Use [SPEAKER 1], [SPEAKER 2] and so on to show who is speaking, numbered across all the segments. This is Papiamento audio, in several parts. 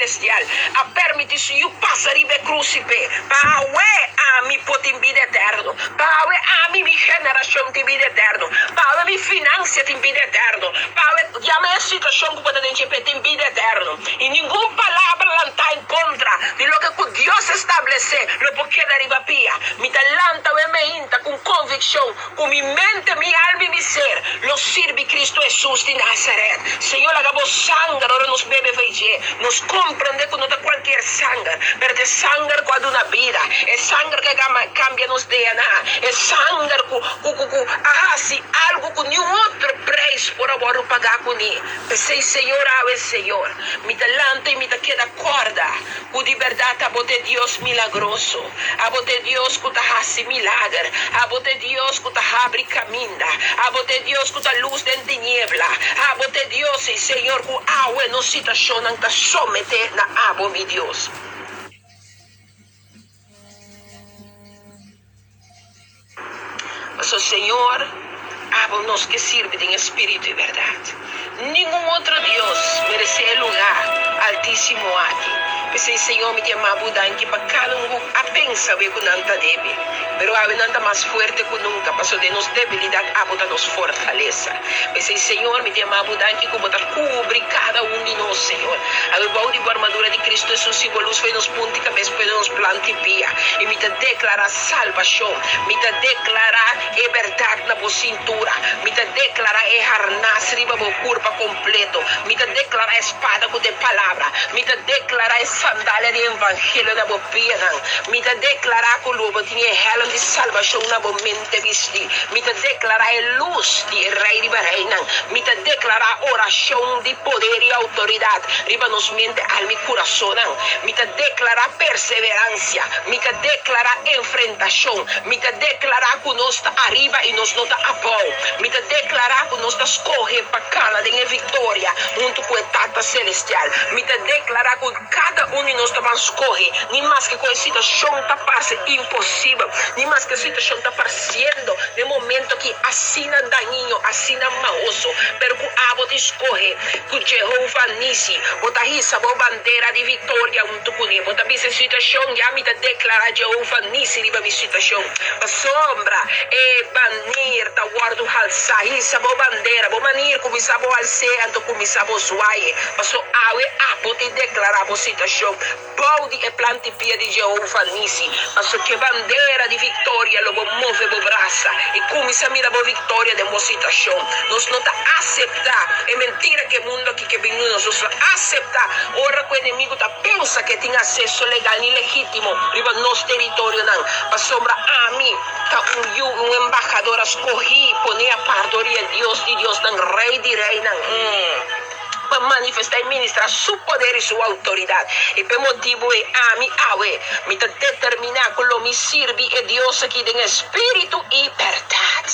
[SPEAKER 1] Selestial a permití su Yu pasa riba e krus i p'e, pa awe ami por tin bida eterno, pa awe ami i mi generashon tin bida eterno, pa awe mi finansia tin bida eterno, pa awe yama e situashon ku bo ta den dje p'e tin bida eterno. I ningun palabra lantá en kontra di loke ku Dios a establesé lo por keda riba pia. Mi ta lanta awe meinta ku un konvikshon Ku mi mente, mi alma i mi ser lo sirbi Cristo Hesus di Nazaret. Señor, laga bo sanger ora nos bebe fei dje, nos comprende cu no ta cualkier sanger, pero ta e sanger cu a duna bida, e sanger cu a cambia nos DNA, e sanger cu cu cu a haci algo cu niun otro prijs por a wordo paga cuni. P'esey, Señor, awe, Señor, mi ta lanta i mi ta keda corda Ku di bèrdat abo ta e Dios milagroso, abo ta e Dios ku ta hasi milager, abo ta e Dios ku ta habri kaminda, abo ta e Dios ku ta lus den tiniebla, abo ta e Dios, i Señor, ku awe nos situashonnan ta someté na abo, mi Dios. Pasobra Señor, abo nos ke sirbi den espiritu i bèrdat. Ningun otro Dios meresé e lugá altísimo aki. P'esei, Señor, mi ta yama bo danki pa kada un ku a pensa awe ku nan ta débil, pero awe nan ta mas fuerte ku nunka, pasobra den nos debilidat abo ta nos fortalesa. P'esei, Señor, mi ta yama bo danki ku bo ta kubri kada un di nos, Señor. Awe bou di bo armadura di Cristo Jesus i bo lus fo'i nos punta i kabes p'e nos planta i pia. I mi ta deklará salbashon. Mi ta deklará e bèrdat na bo sintura. Mi ta deklará e harnas riba bo kurpa kompleto. Mi ta deklará e spada ku ta e Palabra. Mi ta deklará e sandalia di evangelio na bo pianan. Mi ta deklará ku lo bo tin e hèlm di salbashon na bo mente bistí. Mi ta deklará e lus di e Rei riba reinan. Mi ta deklará orashon di poder i outoridat riba nos mente, alma i kurasonnan. Mi ta deklará perseveransia. Mi ta deklará enfrentashon. Mi ta deklará ku nos ta ariba i nos no ta abou. Mi ta deklará ku nos ta skohe pa kana den e viktoria huntu ku e Tata Selestial. Mi ta deklará ku kada un di nos ta ban skohe, ni maske ku e situashon ta parse imposibel, ni maske e situashon ta parsiendo den momento aki asina dañino, asina mahoso, pero ku abo ta skohe ku Jehova Nisi, bo ta hisa bo bandera di viktoria huntu kuné. Bo ta bisa e situashon, Ya mi ta deklará Jehova Nisi riba mi situashon, pasobra e banir ta wòrdu halsá. Hisa bo bandera, bo manir kuminsá bo hals'é, anto kuminsá bo zwaie, paso awe abo tin deklará bo situashon. Bou di e plan tipia di Jehova Nisi, paso ke bandera di viktoria lo bo move bo brasa i kuminsá mira bo viktoria den bo situashon. Nos no ta aseptá e mentira ku e mundu aki ke bin nos. Nos no aseptá ora ku enemigu ta pensa ku e tin aseso legal ni legítimo riba nos teritorionan, pasobra ami ta un yu, un embahador a skohí, poné apart dor di e Dios di diosnan, Rei di reinan. Pa manifestá i ministrá Su poder i Su outoridat. I p'e motibu ei ami awe mi ta determiná ku lo mi sirbi e Dios aki den espíritu i bèrdat.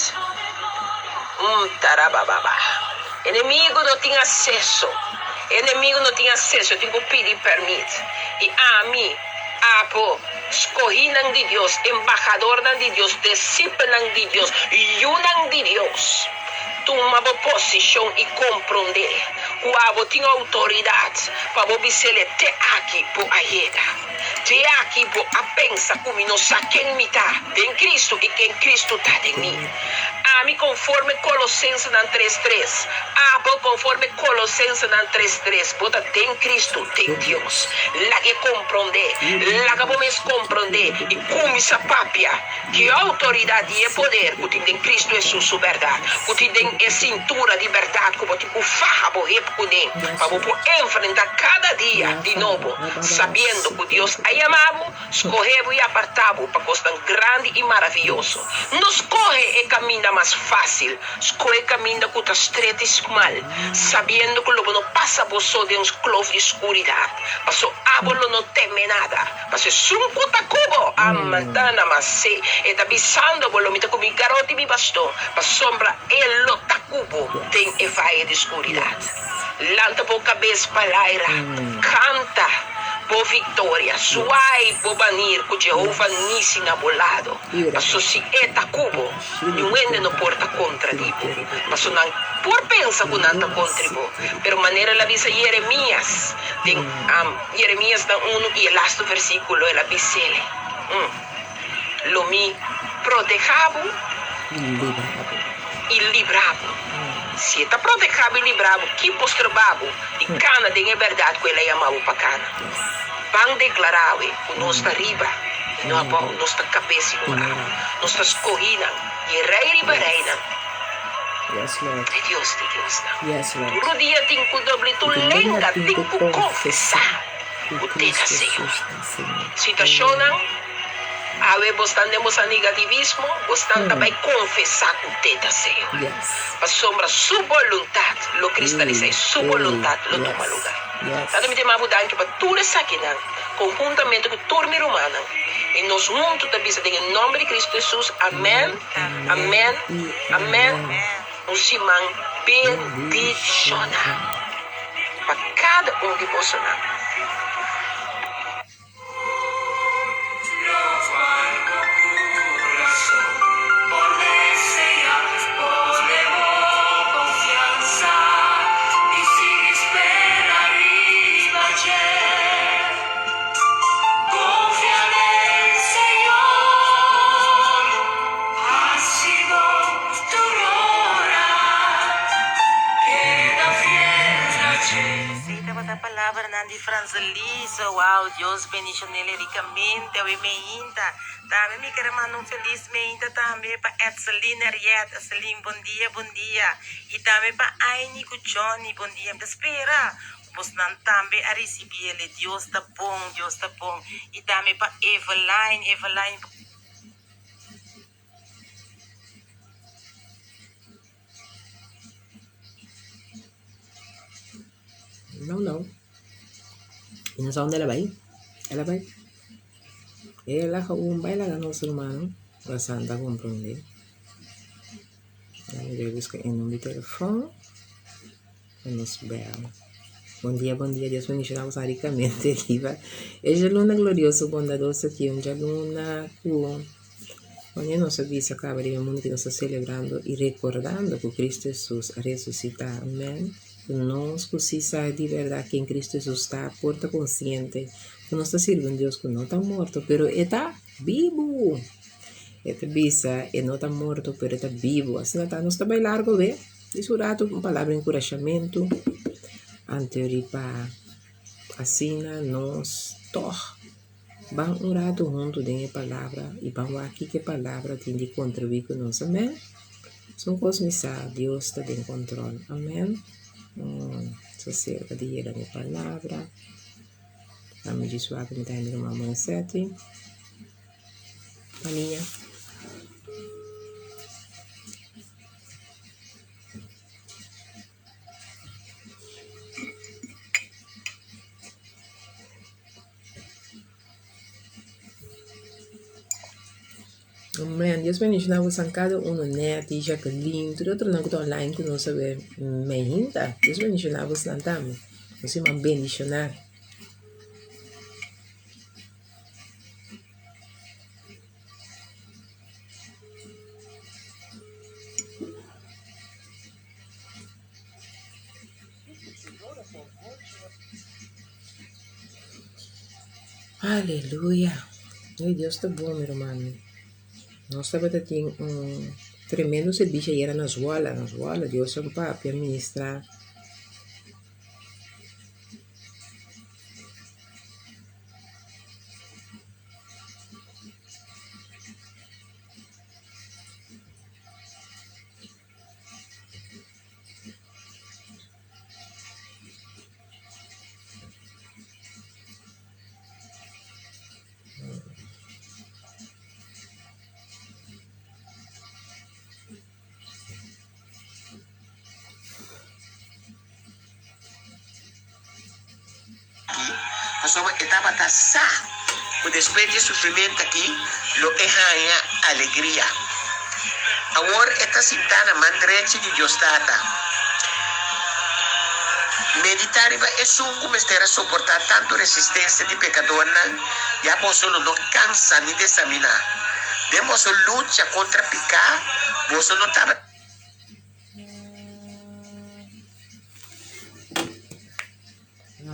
[SPEAKER 1] Tarabababa. Enemigu no tin aseso. Enemigu no tin aseso, e tin ku pidi pèrmit. I ami, abo, skohínan di Dios, embahadornan di Dios, disipelnan di Dios, yunan di Dios. Tuma bo posishon i komprondé ku abo tin outoridat pa bo bis'el te aki bo a yega. Te aki bo a pensa ku mi no sa ken mi ta den Kristu i ken Kristu ta den mi. Ami konforme Kolosensenan 3 tres, abo konforme Kolosensenan 3 tres, bo ta den Kristu, den Dios. Lag'é komprondé, laga bo mes komprondé i kuminsá papia. Ki outoridat i e poder ku tin den Kristu Hesus su bèrdat, ku tin den e sintura di bèrdat ku bo tin ku faha bo hep kuné pa bo por enfrentá kada dia di nobo, sabiendo ku Dios a yama bo, skohe bo i apartá bo pa kosnan grandi i maravioso. No skohe e kaminda mas fásil, skohe e kaminda ku ta stret i smal, sabiendo ku lo bo no pasa bo so den un klof di skuridat, paso abo lo no teme nada. Pasobra esun ku ta ku bo a manda na masé, e ta bisando bo, Lo mi ta ku mi garoti i mi baston, pasobra e lo ta ku bo den e vaye di skuridat. Lanta bo kabes pa laira, kanta bo viktoria, suai bo banir ku Jehova nisi na bo lado, pasobra si e ta ku bo, niun hende no por ta kontra di bo. Pasobra nan por pensa ku nan ta kontra bo, pero manera el a bisa Yeremias. Den Jeremias na unu i e lastu versíkulo el a bis'é, Lo mi protehá bo i libra bo. Si e ta protehá bo i libra bo, ki por stroba bo di kana den e bèrdat ku el a yama bo pa kana? Ban deklará awe ku nos ta riba i no abou, nos ta kabes i no rabo. Nos ta skohínan di e Rei riba reinan. E Dios di diosnan. Tur rudia tin ku dobla i tur lenga tin ku konfesá ku te ta Señor. Situashonnan, Awe bosnan den boso negativismo, bosnan ta bai konfesá ku te ta Señor. Pasobra Su boluntat lo kristalisá i Su boluntat lo tuma lugá. Tantu mi ta yama bo danki pa tur esakinan, konhuntamente ku tur mi rumannan, i nos huntu ta bisa den e nòmber di Kristu Hesus, amèn. Amen amen un siman bendiciona pa cada un di bosonan.
[SPEAKER 2] Esei tabata palabranan di Franzeliso. Wow, Dios bendishon'el rikamente awe meinta. Tambe mi kere manda un felis meinta tambe pa Edseline Henriette. Edseline, bon dia, bon dia. I tambe pa Aini ku Johnny, bon dia. Mi ta spera Bosnan tambe a ricibi el e Dios ta bon Dios ta bon y tambe pa Eveline Eveline.
[SPEAKER 3] No no Mi no sa unda el a bai el a bai el a gewoon bai laga nos hermano Rosan ta comprende mi debe busca e number di telefon. Nos bel. Bon dia, bon dia. Dios bendiciona boso ricamente riba e djaluna glorioso, bondadoso aki. Un djaluna cu wanneer nos a bisa caba riba e mundo cu nos ta celebrando y recordando cu Cristo Jesus a resucita. Amen. Cu nos cu si sa di berdad ken Cristo Jesus ta, por ta consciente cu nos ta sirbi un Dios cu no ta morto, pero e ta bibu. E ta bisa e no ta morto, pero e ta bibu. Asina ta nos ta bay largo be. Di su ratu un palabra di enkurashamentu anto riba asina nos tòg ban un ratu huntu den e palabra i ban wak kiko e palabra tin di kontribuí ku nos. Amèn. Esun kos mi sa, Dios ta den kòntròl. Amèn. So serka di yega na e palabra. Ami djis wak mi ta hende ruman Moneseti. Pania. Amen. Dios bendiciona bosan cada uno, Netty, Jacqueline, tur e otronan cu ta online cu nos a ber meinta. Dios bendiciona bosnan tambe. Nos siman bendiciona. Aleluya! Ey Dios ta bon mi rumannan. Nos tabata tin un tremendo servicio ayera na Zwolle. Na Zwolle Dios a papia ministra.
[SPEAKER 1] Aki, pasobra e tabata sa ku despues di e sufrimentu aki lo e haña alegria. Awor e ta sintá na man drechi di Dios Tata. Meditá riba esun ku mester a soportá tantu resistensia di pekadornan, ya boso lo no kansa ni desaminá. Den boso lucha kontra piká, boso no tabata.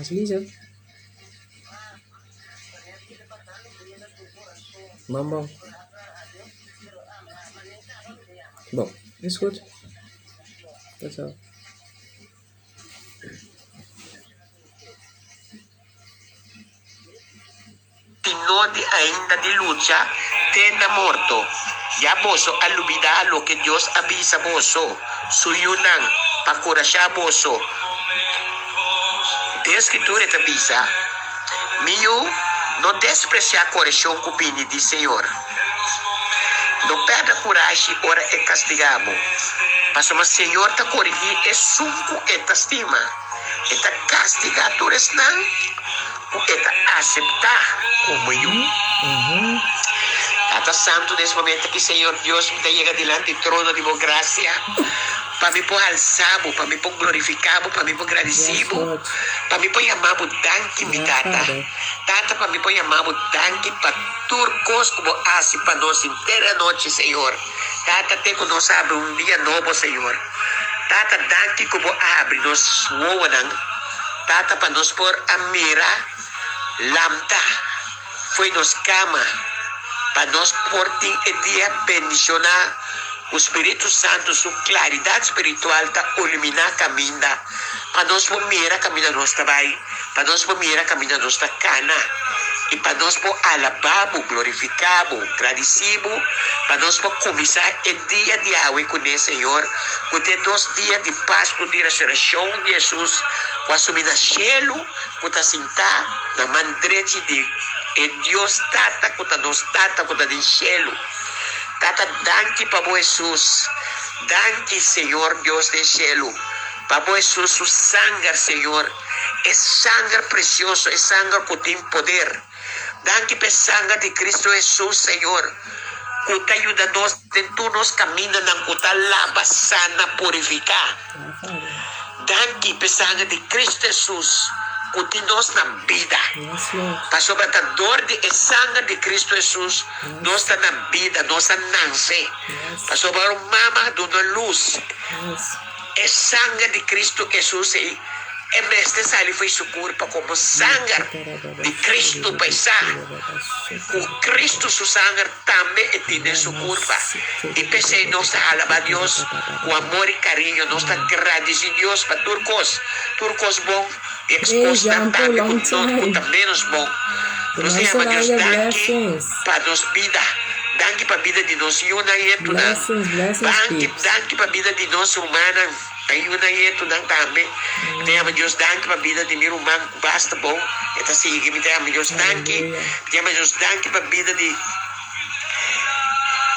[SPEAKER 3] Ashlisa. Bon bon. Bon, is goed. Tot zo.
[SPEAKER 1] Tin nodi ainda di lucha te na morto. Ya boso a lubidá loke Dios a bisa boso, su yunan, pa kurashá boso. Den Skritura e ta bisa, Mi yu, no despresiá koreshon ku bini di Señor. No pèrdè kurashi ora e kastigá bo, pasobra Señor ta korigí esun ku e ta stima. E ta kastigá tur esnan ku e ta aseptá komo yu. Tata Santu, den es momento aki, Señor Dios, mi ta yega dilanti trono di bo grasia pa mi por halsá bo, pa mi por glorifiká bo, pa mi por gradisí bo, pa mi por yamá bo danki, mi Tata. Tata, pa mi por yamá bo danki pa tur kos ku bo hasi pa nos henter anochi, Señor. Tata, te ku nos habri un dia nobo, Señor. Tata, danki ku bo a habri nos wowonan, Tata, pa nos por a mira, lamta fo'i nos kama, pa nos por tin e dia bendishoná ku Spiritu Santu su klaridat spiritual ta iluminá kaminda, pa nos por mira kaminda nos ta bai, pa nos por mira kaminda nos ta kana, i pa nos por alabá bo, glorifiká bo, gradisí bo, pa nos por kuminsá e dia di awe kuné, Señor, ku ta e dos dia di Pasku di Resurekshon di Hesus, ku a subi na shelu, ku ta sintá na man drechi di e Dios Tata ku ta nos Tata ku ta den shelu. Tata, danki pa bo Hesus. Danki, Señor Dios den shelu, pa bo Hesus su sanger, Señor, e sanger presioso, e sanger ku tin poder. Danki pa e sanger di Cristo Hesus, Señor, ku ta yuda nos den tur nos kamindanan, ku ta laba, sana, purifiká. Danki pa e sanger di Cristo Hesus ku tin nos na bida. Pasobra ta dor di e sanger di Cristo Hesus nos ta na bida, nos a nanse. Pasobra un mama a duna lus. E sanger di Cristo Hesus ei e mester sali fo'i su kurpa komo sanger di Cristo pa e sa ku Cristo su sanger tambe e tin den su kurpa. I p'esei nos ta alabá Dios ku amor i kariño. Nos ta gradisí Dios pa tur kos, tur kos bon i es
[SPEAKER 3] Hey
[SPEAKER 1] kosnan
[SPEAKER 3] Jean Paul,
[SPEAKER 1] tambe ku
[SPEAKER 3] long
[SPEAKER 1] no ku
[SPEAKER 3] time.
[SPEAKER 1] ta ménos bon. Nos ta
[SPEAKER 3] Demand
[SPEAKER 1] yama Dios
[SPEAKER 3] Soraya,
[SPEAKER 1] danki
[SPEAKER 3] blessings.
[SPEAKER 1] pa nos bida. Danki pa bida di nos yunan yetunan.
[SPEAKER 3] Blessings, blessings,
[SPEAKER 1] Danki,
[SPEAKER 3] peeps.
[SPEAKER 1] danki pa bida di nos rumannan, e yunan yetunan tambe. Mi ta yama Dios danki pa bida di mi ruman ku basta bon e ta sigui. Mi ta yama Dios danki.
[SPEAKER 3] Aleluya.
[SPEAKER 1] Mi ta yama Dios danki pa bida di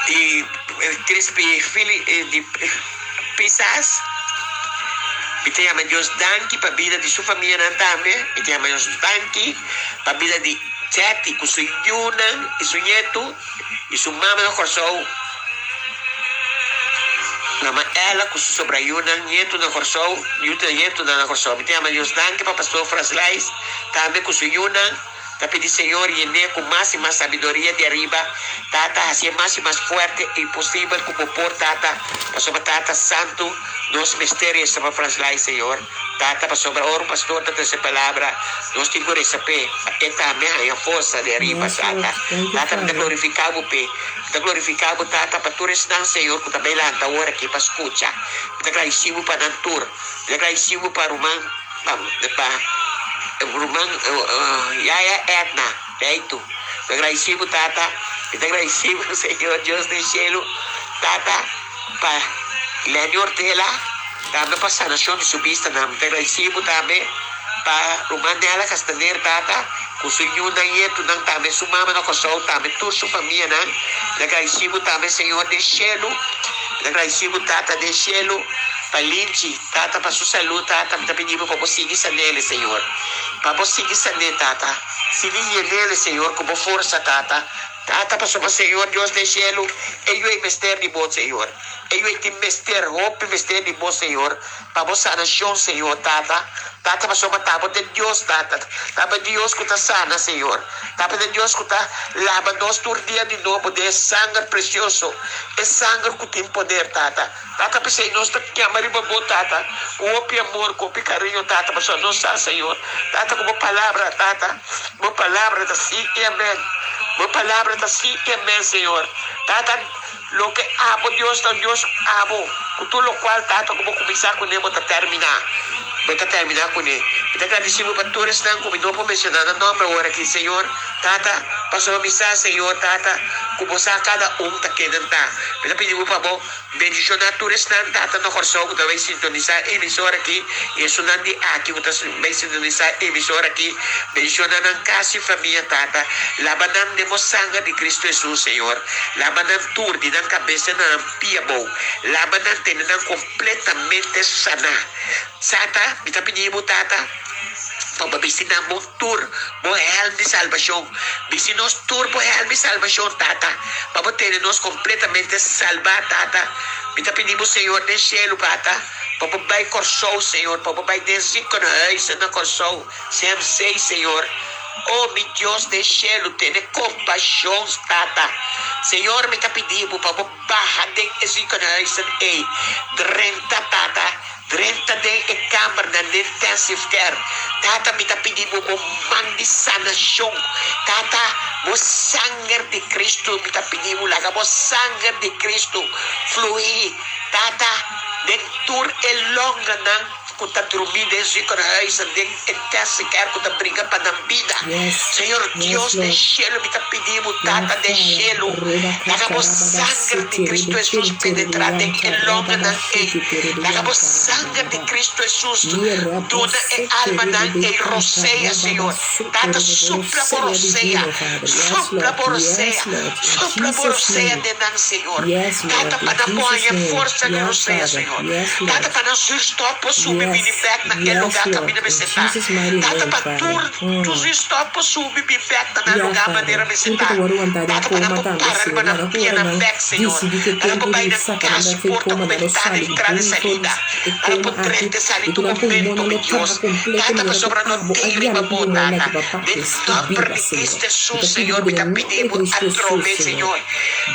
[SPEAKER 1] di Crispy Fili di Pisas. Mi ta yama Dios danki pa bida di su famianan tambe. Mi ta yama Dios danki pa bida di Chetty ku su yunan i su ñetu i su mama na Kòrsou. Mama Ella ku su sobrayunan ñetu na Kòrsou, ñetunan na Kòrsou. Mi ta yama Dios danki pa Pastor Fraslais tambe ku su yunan. Ta pidi Señor yen'é ku mas i mas sabiduria di ariba, Tata, hasié mas i mas fuerte i posibel ku bo por, Tata, pasobra Tata Santu, nos mester resa pa Franslai, Señor, Tata, pasobra ora un pastor ta trese palabra, nos tin ku resa p'e, pa e tambe haña forsa di ariba,
[SPEAKER 3] Yes, Lord.
[SPEAKER 1] Tata.
[SPEAKER 3] Thank you,
[SPEAKER 1] Tata, mi ta
[SPEAKER 3] Father.
[SPEAKER 1] glorifiká bo p'e. Mi ta glorifiká bo, Tata, pa tur esnan, Señor, ku ta bai lanta awor aki pa skucha. Mi ta gradisí bo pa nan tur. Mi ta gradisí bo pa ruman, pa, pa ruman Yaya Edna Beitu. Mi ta gradisí bo, Tata. Mi ta gradisí bo, Señor Dios den shelu, Tata, pa Lenny Ortela. Tambe pa sanashon di su bistanan. Mi ta gradisí bo tambe pa ruman Nella Castaner, tata, ku su yunan, yetunan, tambe su mama na Kòrsou, tambe tur su famianan. Mi ta gradisí bo tambe, Señor den shelu. Mi ta gradisí bo, Tata den shelu, pa Linchi, tata, pa su salú, tata. Mi ta pidi bo pa bo sigui san'el, Señor. Pa bo sigui san'é, tata. Sigui yen'el, Señor, ku bo forsa, tata.
[SPEAKER 4] Tata, pasobra Señor Dios den shelu, e yu ei mester di bo, Señor. E yu ei tin mester, hopi mester di bo, Señor, pa bo sanashon, Señor, Tata. Tata, pasobra ta bo ta e Dios, Tata. Ta bo e Dios ku ta sana, Señor. Ta bo ta e Dios ku ta laba nos tur dia di nobo den e sanger presioso, e sanger ku tin poder, Tata. Tata, p'esei nos ta kema riba bo, Tata, ku hopi amor, ku hopi kariño, Tata, pasobra nos sa, Señor, Tata, ku bo palabra, Tata, bo palabra ta sí i amèn. Bo palabra ta sí i amèn, Señor. Tata, loke abo, Dios, ta un Dios abo, ku tur lokual, Tata, ku bo kuminsá kuné, bo ta terminá. Bo ta terminá kuné. Mi ta gradisí bo pa tur esnan ku mi no por menshoná nan nòmber awor aki, Señor, Tata, pasobra mi sa, Señor, Tata, ku bo sa kada un ta kenden ta. Mi ta pidi bo pa bo Bendishoná tur esnan tata na Kòrsou ku ta bai sintonisá e emisora aki i esunnan di aki ku ta bai sintonisá e emisora aki. Bendishoná nan kas i famia, Tata. Laba nan den bo sanger di Kristu Hesus, Señor. Laba nan tur, di nan kabes te na nan pia bou. Laba nan, tene nan kompletamente saná. Sata, mi ta pidi bo, Tata, pa bo bisti nan bon tur bo hèlm di salbashon. Bisti nos tur bo hèlm di salbashon, Tata, pa bo tene nos kompletamente salbá, Tata. Mi ta pidi bo, Señor den shelu, Tata, pa bo bai Kòrsou, Señor, pa bo bai den ziekenhuizen na Kòrsou, CMC, Señor. O mi Dios den shelu, tene kompashon, Tata. Señor, mi ta pidi bo pa bo baha den e ziekenhuizen ei, drenta, Tata. Drenta den e kambernan den intensive care. Tata, mi ta pidi bo bo man di sanashon. Tata, bo sanger di Cristo, mi ta pidi bo laga bo sanger di Cristo fluí, Tata, den tur e longanan ku ta drumí den ziekenhuizen, den intensive care, ku ta briga pa nan bida.
[SPEAKER 3] Yes,
[SPEAKER 4] Señor
[SPEAKER 3] yes,
[SPEAKER 4] Dios den
[SPEAKER 3] Lord.
[SPEAKER 4] shelu, mi ta pidi bo,
[SPEAKER 3] Ya,
[SPEAKER 4] Tata den
[SPEAKER 3] Father.
[SPEAKER 4] shelu,
[SPEAKER 3] Reba
[SPEAKER 4] laga bo
[SPEAKER 3] katarababa
[SPEAKER 4] sanger di
[SPEAKER 3] sete
[SPEAKER 4] Cristo
[SPEAKER 3] rebe
[SPEAKER 4] Hesus
[SPEAKER 3] kente rebe
[SPEAKER 4] penetrá den
[SPEAKER 3] yanta
[SPEAKER 4] e
[SPEAKER 3] rababa
[SPEAKER 4] longanan ei.
[SPEAKER 3] sheke te rebe
[SPEAKER 4] Laga bo
[SPEAKER 3] yanta
[SPEAKER 4] sanger di
[SPEAKER 3] rababa.
[SPEAKER 4] Cristo Hesus
[SPEAKER 3] Mira
[SPEAKER 4] duna e
[SPEAKER 3] sete
[SPEAKER 4] almanan
[SPEAKER 3] rebe
[SPEAKER 4] ei
[SPEAKER 3] kanta
[SPEAKER 4] rosea,
[SPEAKER 3] rababa
[SPEAKER 4] Señor.
[SPEAKER 3] soto
[SPEAKER 4] Tata,
[SPEAKER 3] robo
[SPEAKER 4] supla bo
[SPEAKER 3] rosea
[SPEAKER 4] rosea,
[SPEAKER 3] divino, Father. Yes,
[SPEAKER 4] supla
[SPEAKER 3] Lord.
[SPEAKER 4] bo rosea,
[SPEAKER 3] Yes, Lord. In
[SPEAKER 4] supla bo
[SPEAKER 3] Jesus'
[SPEAKER 4] rosea
[SPEAKER 3] name.
[SPEAKER 4] den nan, Señor.
[SPEAKER 3] Yes,
[SPEAKER 4] Tata,
[SPEAKER 3] Lord.
[SPEAKER 4] pa
[SPEAKER 3] In
[SPEAKER 4] nan por
[SPEAKER 3] Jesus'
[SPEAKER 4] haña
[SPEAKER 3] name.
[SPEAKER 4] forsa di
[SPEAKER 3] Yeah,
[SPEAKER 4] rosea,
[SPEAKER 3] Father.
[SPEAKER 4] Señor.
[SPEAKER 3] Yes,
[SPEAKER 4] Tata,
[SPEAKER 3] Lord.
[SPEAKER 4] pa nan zuurstof por subi bini
[SPEAKER 3] Yes.
[SPEAKER 4] bek na e
[SPEAKER 3] Yes,
[SPEAKER 4] lugar
[SPEAKER 3] Lord.
[SPEAKER 4] kaminda
[SPEAKER 3] In
[SPEAKER 4] mester ta.
[SPEAKER 3] Jesus' mighty
[SPEAKER 4] Tata,
[SPEAKER 3] name,
[SPEAKER 4] pa
[SPEAKER 3] Father.
[SPEAKER 4] tur tur zuurstof por subi bin bek na nan
[SPEAKER 3] Ya,
[SPEAKER 4] lugar
[SPEAKER 3] Father.
[SPEAKER 4] manera mester
[SPEAKER 3] Tur ku
[SPEAKER 4] ta.
[SPEAKER 3] ta wòrdu wantá den
[SPEAKER 4] Tata, pa nan
[SPEAKER 3] koma
[SPEAKER 4] por
[SPEAKER 3] tambe,
[SPEAKER 4] para riba
[SPEAKER 3] Señor.
[SPEAKER 4] nan
[SPEAKER 3] Laga ku ora
[SPEAKER 4] pianan
[SPEAKER 3] nan
[SPEAKER 4] bek, Señor.
[SPEAKER 3] disidí ku e
[SPEAKER 4] Pa nan por
[SPEAKER 3] tempu
[SPEAKER 4] bai
[SPEAKER 3] di
[SPEAKER 4] nan
[SPEAKER 3] saka nan
[SPEAKER 4] kas,
[SPEAKER 3] bek for
[SPEAKER 4] porta
[SPEAKER 3] koma,
[SPEAKER 4] ku
[SPEAKER 3] nan lo
[SPEAKER 4] bentana,
[SPEAKER 3] sali
[SPEAKER 4] entrada i
[SPEAKER 3] bui for di
[SPEAKER 4] salida.
[SPEAKER 3] e
[SPEAKER 4] Pa nan
[SPEAKER 3] koma
[SPEAKER 4] por
[SPEAKER 3] aki
[SPEAKER 4] drenta i sali
[SPEAKER 3] i ku
[SPEAKER 4] tur
[SPEAKER 3] nan
[SPEAKER 4] momento,
[SPEAKER 3] pulmonnan
[SPEAKER 4] mi
[SPEAKER 3] lo traha
[SPEAKER 4] Dios.
[SPEAKER 3] kompleto
[SPEAKER 4] Tata,
[SPEAKER 3] manera ku
[SPEAKER 4] pasobra no
[SPEAKER 3] abo a
[SPEAKER 4] tin
[SPEAKER 3] yama
[SPEAKER 4] riba
[SPEAKER 3] ku
[SPEAKER 4] bo,
[SPEAKER 3] pulmonnan
[SPEAKER 4] Tata.
[SPEAKER 3] aki pa
[SPEAKER 4] Den
[SPEAKER 3] papia i
[SPEAKER 4] nòmber
[SPEAKER 3] biba,
[SPEAKER 4] di
[SPEAKER 3] Señor.
[SPEAKER 4] Cristo
[SPEAKER 3] Mi
[SPEAKER 4] Hesus,
[SPEAKER 3] ta pidi
[SPEAKER 4] Señor,
[SPEAKER 3] bo
[SPEAKER 4] mi
[SPEAKER 3] den
[SPEAKER 4] ta
[SPEAKER 3] e
[SPEAKER 4] pidi
[SPEAKER 3] nòmber di
[SPEAKER 4] bo
[SPEAKER 3] Cristo Hesus,
[SPEAKER 4] atrobe,
[SPEAKER 3] Señor.
[SPEAKER 4] Señor.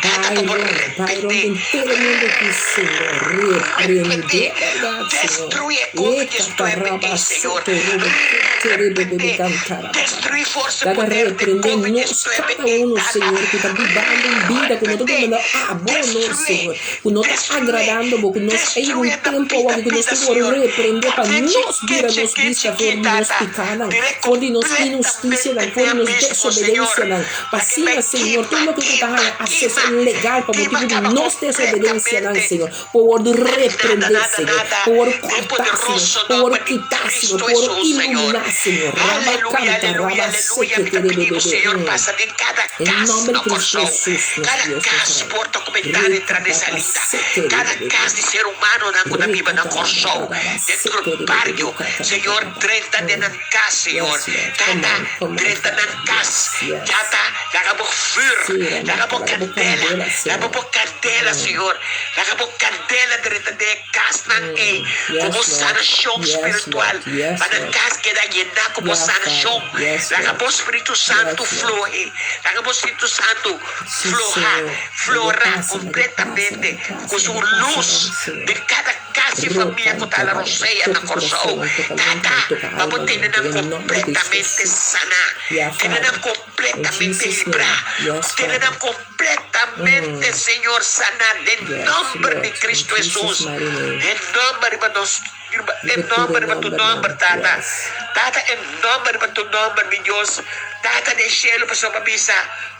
[SPEAKER 4] Tata, pa bo
[SPEAKER 3] Byron, Byron
[SPEAKER 4] repentí,
[SPEAKER 3] den tur e mundu aki, Señor.
[SPEAKER 4] repentí,
[SPEAKER 3] Reprendé bèrdat, Señor.
[SPEAKER 4] destruí e
[SPEAKER 3] E
[SPEAKER 4] COVID 19
[SPEAKER 3] kataraba
[SPEAKER 4] ei, Señor.
[SPEAKER 3] soto robo kete rebe bebe
[SPEAKER 4] Repentí,
[SPEAKER 3] kantaraba.
[SPEAKER 4] destruí forsa i
[SPEAKER 3] Tata,
[SPEAKER 4] poder di
[SPEAKER 3] reprendé
[SPEAKER 4] COVID
[SPEAKER 3] nos
[SPEAKER 4] 19
[SPEAKER 3] kada
[SPEAKER 4] ei,
[SPEAKER 3] uno,
[SPEAKER 4] Tata.
[SPEAKER 3] Señor, ku ta bibando un bida ku no ta
[SPEAKER 4] Repentí,
[SPEAKER 3] dunando abo honor,
[SPEAKER 4] destruí,
[SPEAKER 3] Señor, ku no ta
[SPEAKER 4] destruí,
[SPEAKER 3] agradando bo, ku nos a yega
[SPEAKER 4] destruí
[SPEAKER 3] un
[SPEAKER 4] na
[SPEAKER 3] tempu
[SPEAKER 4] pida,
[SPEAKER 3] awor ku nos
[SPEAKER 4] pida,
[SPEAKER 3] tin ku wòrdu
[SPEAKER 4] Señor.
[SPEAKER 3] reprendé pa
[SPEAKER 4] Kate
[SPEAKER 3] nos
[SPEAKER 4] chikí,
[SPEAKER 3] bira nos
[SPEAKER 4] chikí,
[SPEAKER 3] bista
[SPEAKER 4] chikí,
[SPEAKER 3] for di nos
[SPEAKER 4] Tata.
[SPEAKER 3] pikánan,
[SPEAKER 4] Diré
[SPEAKER 3] for di nos inhustisianan,
[SPEAKER 4] completamente
[SPEAKER 3] for di
[SPEAKER 4] den
[SPEAKER 3] nos
[SPEAKER 4] abismo, Señor.
[SPEAKER 3] desobediensianan. Pa
[SPEAKER 4] Pa ke
[SPEAKER 3] asina,
[SPEAKER 4] bai
[SPEAKER 3] Señor, tur
[SPEAKER 4] kima,
[SPEAKER 3] loke ku ta
[SPEAKER 4] kima,
[SPEAKER 3] haña akseso
[SPEAKER 4] kima,
[SPEAKER 3] legal pa
[SPEAKER 4] kima
[SPEAKER 3] motibu di
[SPEAKER 4] kaba
[SPEAKER 3] nos desobediensianan,
[SPEAKER 4] completamente.
[SPEAKER 3] Señor, por wòrdu
[SPEAKER 4] Nada,
[SPEAKER 3] reprendé,
[SPEAKER 4] nada,
[SPEAKER 3] Señor,
[SPEAKER 4] nada.
[SPEAKER 3] por wòrdu
[SPEAKER 4] Den
[SPEAKER 3] kòrtá, Señor,
[SPEAKER 4] poderoso
[SPEAKER 3] por wòrdu
[SPEAKER 4] nomber di
[SPEAKER 3] kitá, Señor,
[SPEAKER 4] Cristo
[SPEAKER 3] por wòrdu
[SPEAKER 4] Hesus, Señor.
[SPEAKER 3] iluminá, Señor. Raba
[SPEAKER 4] Aleluya,
[SPEAKER 3] kanta,
[SPEAKER 4] aleluya,
[SPEAKER 3] raba
[SPEAKER 4] aleluya.
[SPEAKER 3] seke
[SPEAKER 4] Mi ta
[SPEAKER 3] tere
[SPEAKER 4] pidi bo,
[SPEAKER 3] bebebe.
[SPEAKER 4] Señor, pasa den kada
[SPEAKER 3] En
[SPEAKER 4] kas
[SPEAKER 3] nomber
[SPEAKER 4] na
[SPEAKER 3] di Cristo
[SPEAKER 4] Kòrsou.
[SPEAKER 3] Hesus, nos
[SPEAKER 4] Kada
[SPEAKER 3] Dios, nos
[SPEAKER 4] kas,
[SPEAKER 3] Rei.
[SPEAKER 4] porta ku bentana,
[SPEAKER 3] Reka
[SPEAKER 4] entrada i
[SPEAKER 3] baba
[SPEAKER 4] salida.
[SPEAKER 3] seke
[SPEAKER 4] Kada
[SPEAKER 3] rebebebe.
[SPEAKER 4] kas di ser humanonan ku ta biba
[SPEAKER 3] Reka
[SPEAKER 4] na
[SPEAKER 3] baba
[SPEAKER 4] Kòrsou,
[SPEAKER 3] baba
[SPEAKER 4] den tur
[SPEAKER 3] seke rebebebe
[SPEAKER 4] bario.
[SPEAKER 3] kata
[SPEAKER 4] Señor,
[SPEAKER 3] baba.
[SPEAKER 4] drenta den nan kas, Señor.
[SPEAKER 3] Yes, Lord. Come
[SPEAKER 4] Tata,
[SPEAKER 3] on, come on,
[SPEAKER 4] drenta nan
[SPEAKER 3] Father.
[SPEAKER 4] kas.
[SPEAKER 3] Yes, yes.
[SPEAKER 4] Tata, laga bo vür,
[SPEAKER 3] Sí,
[SPEAKER 4] laga
[SPEAKER 3] Ramata,
[SPEAKER 4] bo
[SPEAKER 3] laga bo
[SPEAKER 4] kandela,
[SPEAKER 3] kandela,
[SPEAKER 4] laga bo
[SPEAKER 3] Señor.
[SPEAKER 4] kandela, Señor. Laga bo kandela drenta den e kasnan ei ku
[SPEAKER 3] Yes,
[SPEAKER 4] bo
[SPEAKER 3] Lord.
[SPEAKER 4] sanashon
[SPEAKER 3] Yes,
[SPEAKER 4] spiritual,
[SPEAKER 3] Lord. Yes,
[SPEAKER 4] pa nan
[SPEAKER 3] Lord.
[SPEAKER 4] kas keda yená ku bo
[SPEAKER 3] Yeah,
[SPEAKER 4] sanashon.
[SPEAKER 3] Father. Yes,
[SPEAKER 4] Laga
[SPEAKER 3] Lord.
[SPEAKER 4] bo Spiritu Santu
[SPEAKER 3] Yes, Lord.
[SPEAKER 4] flohe. Laga bo Spiritu Santu
[SPEAKER 3] Sí,
[SPEAKER 4] floha,
[SPEAKER 3] Señor. Laga
[SPEAKER 4] flora
[SPEAKER 3] pasa, laga pasa,
[SPEAKER 4] kompletamente
[SPEAKER 3] laga
[SPEAKER 4] ku
[SPEAKER 3] pasa,
[SPEAKER 4] su
[SPEAKER 3] laga pasa,
[SPEAKER 4] lus
[SPEAKER 3] nan, Señor.
[SPEAKER 4] den kada kas i famia ku ta
[SPEAKER 3] Ro
[SPEAKER 4] la
[SPEAKER 3] kanta, raba,
[SPEAKER 4] rosea na
[SPEAKER 3] toka
[SPEAKER 4] Kòrsou.
[SPEAKER 3] kurason, toka
[SPEAKER 4] Tata,
[SPEAKER 3] longan, toka
[SPEAKER 4] pa bo
[SPEAKER 3] almanan,
[SPEAKER 4] tene nan
[SPEAKER 3] den e nòmber di Cristo
[SPEAKER 4] kompletamente
[SPEAKER 3] Hesus.
[SPEAKER 4] saná,
[SPEAKER 3] Ya,
[SPEAKER 4] tene nan
[SPEAKER 3] Father. In
[SPEAKER 4] kompletamente
[SPEAKER 3] Jesus'
[SPEAKER 4] librá,
[SPEAKER 3] name. Yes,
[SPEAKER 4] tene nan
[SPEAKER 3] Father.
[SPEAKER 4] kompletamente, Señor, saná den
[SPEAKER 3] Yes,
[SPEAKER 4] nòmber di
[SPEAKER 3] Lord. In
[SPEAKER 4] Cristo
[SPEAKER 3] Jesus'
[SPEAKER 4] Hesus.
[SPEAKER 3] mighty name.
[SPEAKER 4] Den nòmber riba nos, riba, den
[SPEAKER 3] Riba tur e
[SPEAKER 4] nòmber riba tu nòmber,
[SPEAKER 3] nòmbernan.
[SPEAKER 4] Tata.
[SPEAKER 3] Yes.
[SPEAKER 4] Tata, en nòmber riba tu nòmber, mi Dios. Tata den shelu, pasobra bo a bisa,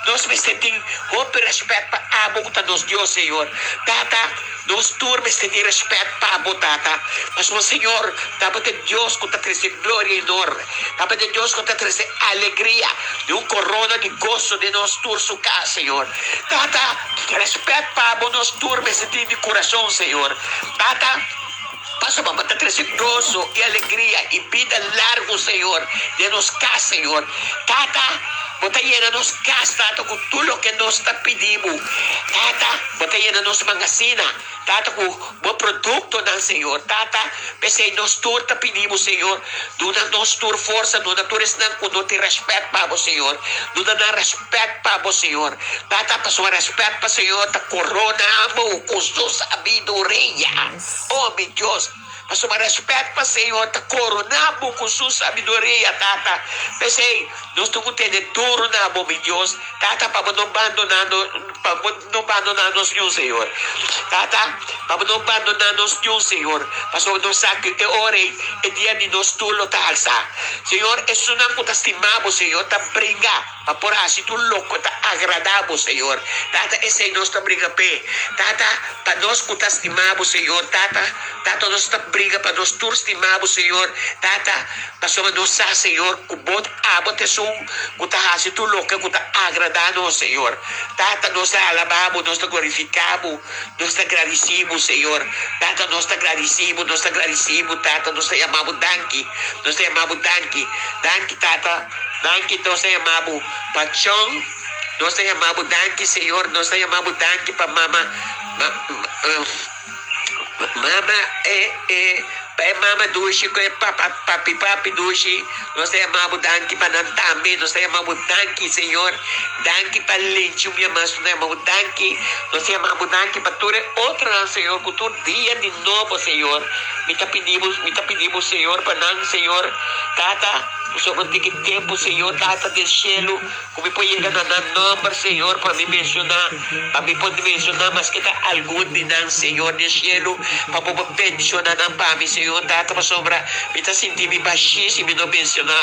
[SPEAKER 4] nos mester tin hopi rèspèt pa abo ku ta nos Dios, Señor. Tata, nos tur mester tin rèspèt pa bo, Tata. Pasobra, Señor, ta bo ta e Dios ku ta trese gloria i honor. Ta bo ta e Dios ku ta trese alegria di un korona di goso den nos tur su kas, Señor. Tata, rèspèt pa bo nos tur mester tin di kurason, Señor. Tata, pasobra bo ta trese goso i alegria i bida largu, Señor, den nos kas, Señor. Tata. Bo ta yena nos kas, Tata, ku tur loke nos ta pidi Bo. Tata, Bo ta yena nos mangasina, Tata, ku Bo produktonan, Señor. Tata, p'esei nos tur ta pidi Bo, Señor, duna nos tur forsa, duna tur esnan ku no tin rèspèt pa Bo, Señor, duna nan rèspèt pa Bo, Señor. Tata, pasobra rèspèt pa Señor ta korona Bo ku Su sabiduria. O mi Dios! Pasobra rèspèt pa Señor ta koroná bo ku su sabiduria, Tata. P'esei, nos tin ku tene duru na bo, mi Dios, Tata, pa bo no bandoná nos, pa bo no bandoná nos niun, Señor. Tata, pa bo no bandoná nos niun, Señor, pasobra nos sa ku e ora ei e dia di nos tur lo ta halsá. Señor, esunnan ku ta stima bo, Señor, ta bringa pa por hasi tur loke ta agradá bo, Señor. Tata, esei nos ta bringa p'e, Tata. Pa nos ku ta stima bo, Señor, Tata, Tata, nos ta briga pa nos tur stima bo, Señor, Tata, pasobra nos sa, Señor, ku bo, abo ta esun ku ta hasi tur loke ku ta agradá nos, Señor. Tata, nos ta alabá bo, nos ta glorifiká bo, nos ta gradisí bo, Señor. Tata, nos ta gradisí bo, nos ta gradisí bo, Tata, nos ta yama bo danki, nos ta yama bo danki. Danki, Tata, danki, nos ta yama bo pa Chon. Nos ta yama bo danki, Señor. Nos ta yama bo danki pa mama, mama e, e, pa e mama dushi ku e papa, papi, papi dushi. Nos ta yama bo danki pa nan tambe. Nos ta yama bo danki, Señor. Danki pa Lenchi un bia mas. Nos ta yama bo danki. Nos ta yama bo danki pa tur e otronan, Señor, ku tur dia di nobo, Señor. Mi ta pidi bo, mi ta pidi bo, Señor, pa nan, Señor. Tata, pasobra tin ki tempu, Señor, Tata den shelu. Ku mi por yega na nan nòmber, Señor, pa mi menshoná, pa mi por menshoná maske ta algun di nan, Señor den shelu, pa Bo por bendishoná nan pa mi, Señor Tata, pasobra mi ta sinti mi bashí si mi no menshoná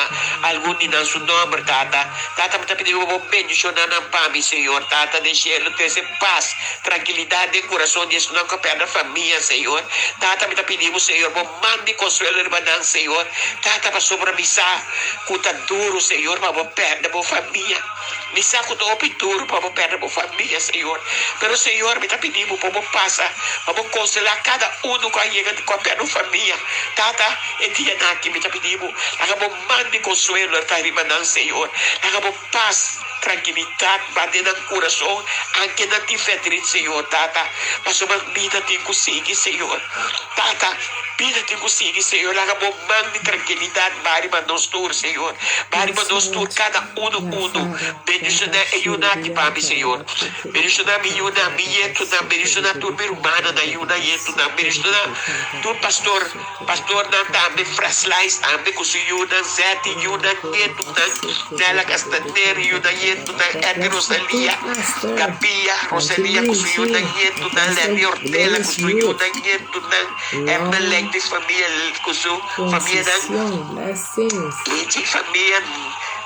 [SPEAKER 4] algun di nan su nòmber, Tata. Tata, mi ta pidi bo pa Bo bendishoná nan pa mi, Señor Tata den shelu, trese pas, trankilidat den kurason di esunnan ku a pèrdè famia, Señor. Tata, mi ta pidi Bo, Señor, Bo mandi konsuelo riba nan, Señor, Tata, pasobra mi sa ku ta duru, Señor, pa bo pèrdè bo famia. Mi sa ku ta hopi duru pa bo pèrdè bo famia, Señor. Pero, Señor, mi ta pidi bo pa bo pasa, pa bo konsolá kada unu ku a yega ku a pèrdè un famia. Tata, e dianan aki mi ta pidi bo, laga bo man di konsuelo ta riba nan, Señor. Laga bo pas, trankilidat ba den nan kurason, anke nan tin fèrdrit, Señor, Tata, pasobra bida tin ku sigui, Señor. Tata, bida tin ku sigui, Señor. Laga bo man di trankilidat ba riba nos tur, Señor. Ba riba nos tur, kada unu unu. Bendishoná e yunan aki pa mi, Señor. Bendishoná mi yunan, mi yetunan. Bendishoná tur mi rumannan, yunan, yetunan. Bendishoná tur pastor. Pastornan tambe, Fraslais tambe ku su yunan, Zeti yunan, nietunan, Nela Castaner yunan, nietunan, Edgar Rosalia, Gabia Rosalia ku su yunan, nietunan, Lenny Ortela ku su yunan, nietunan, Edna Lengte famia ku su famianan, Lichi famia,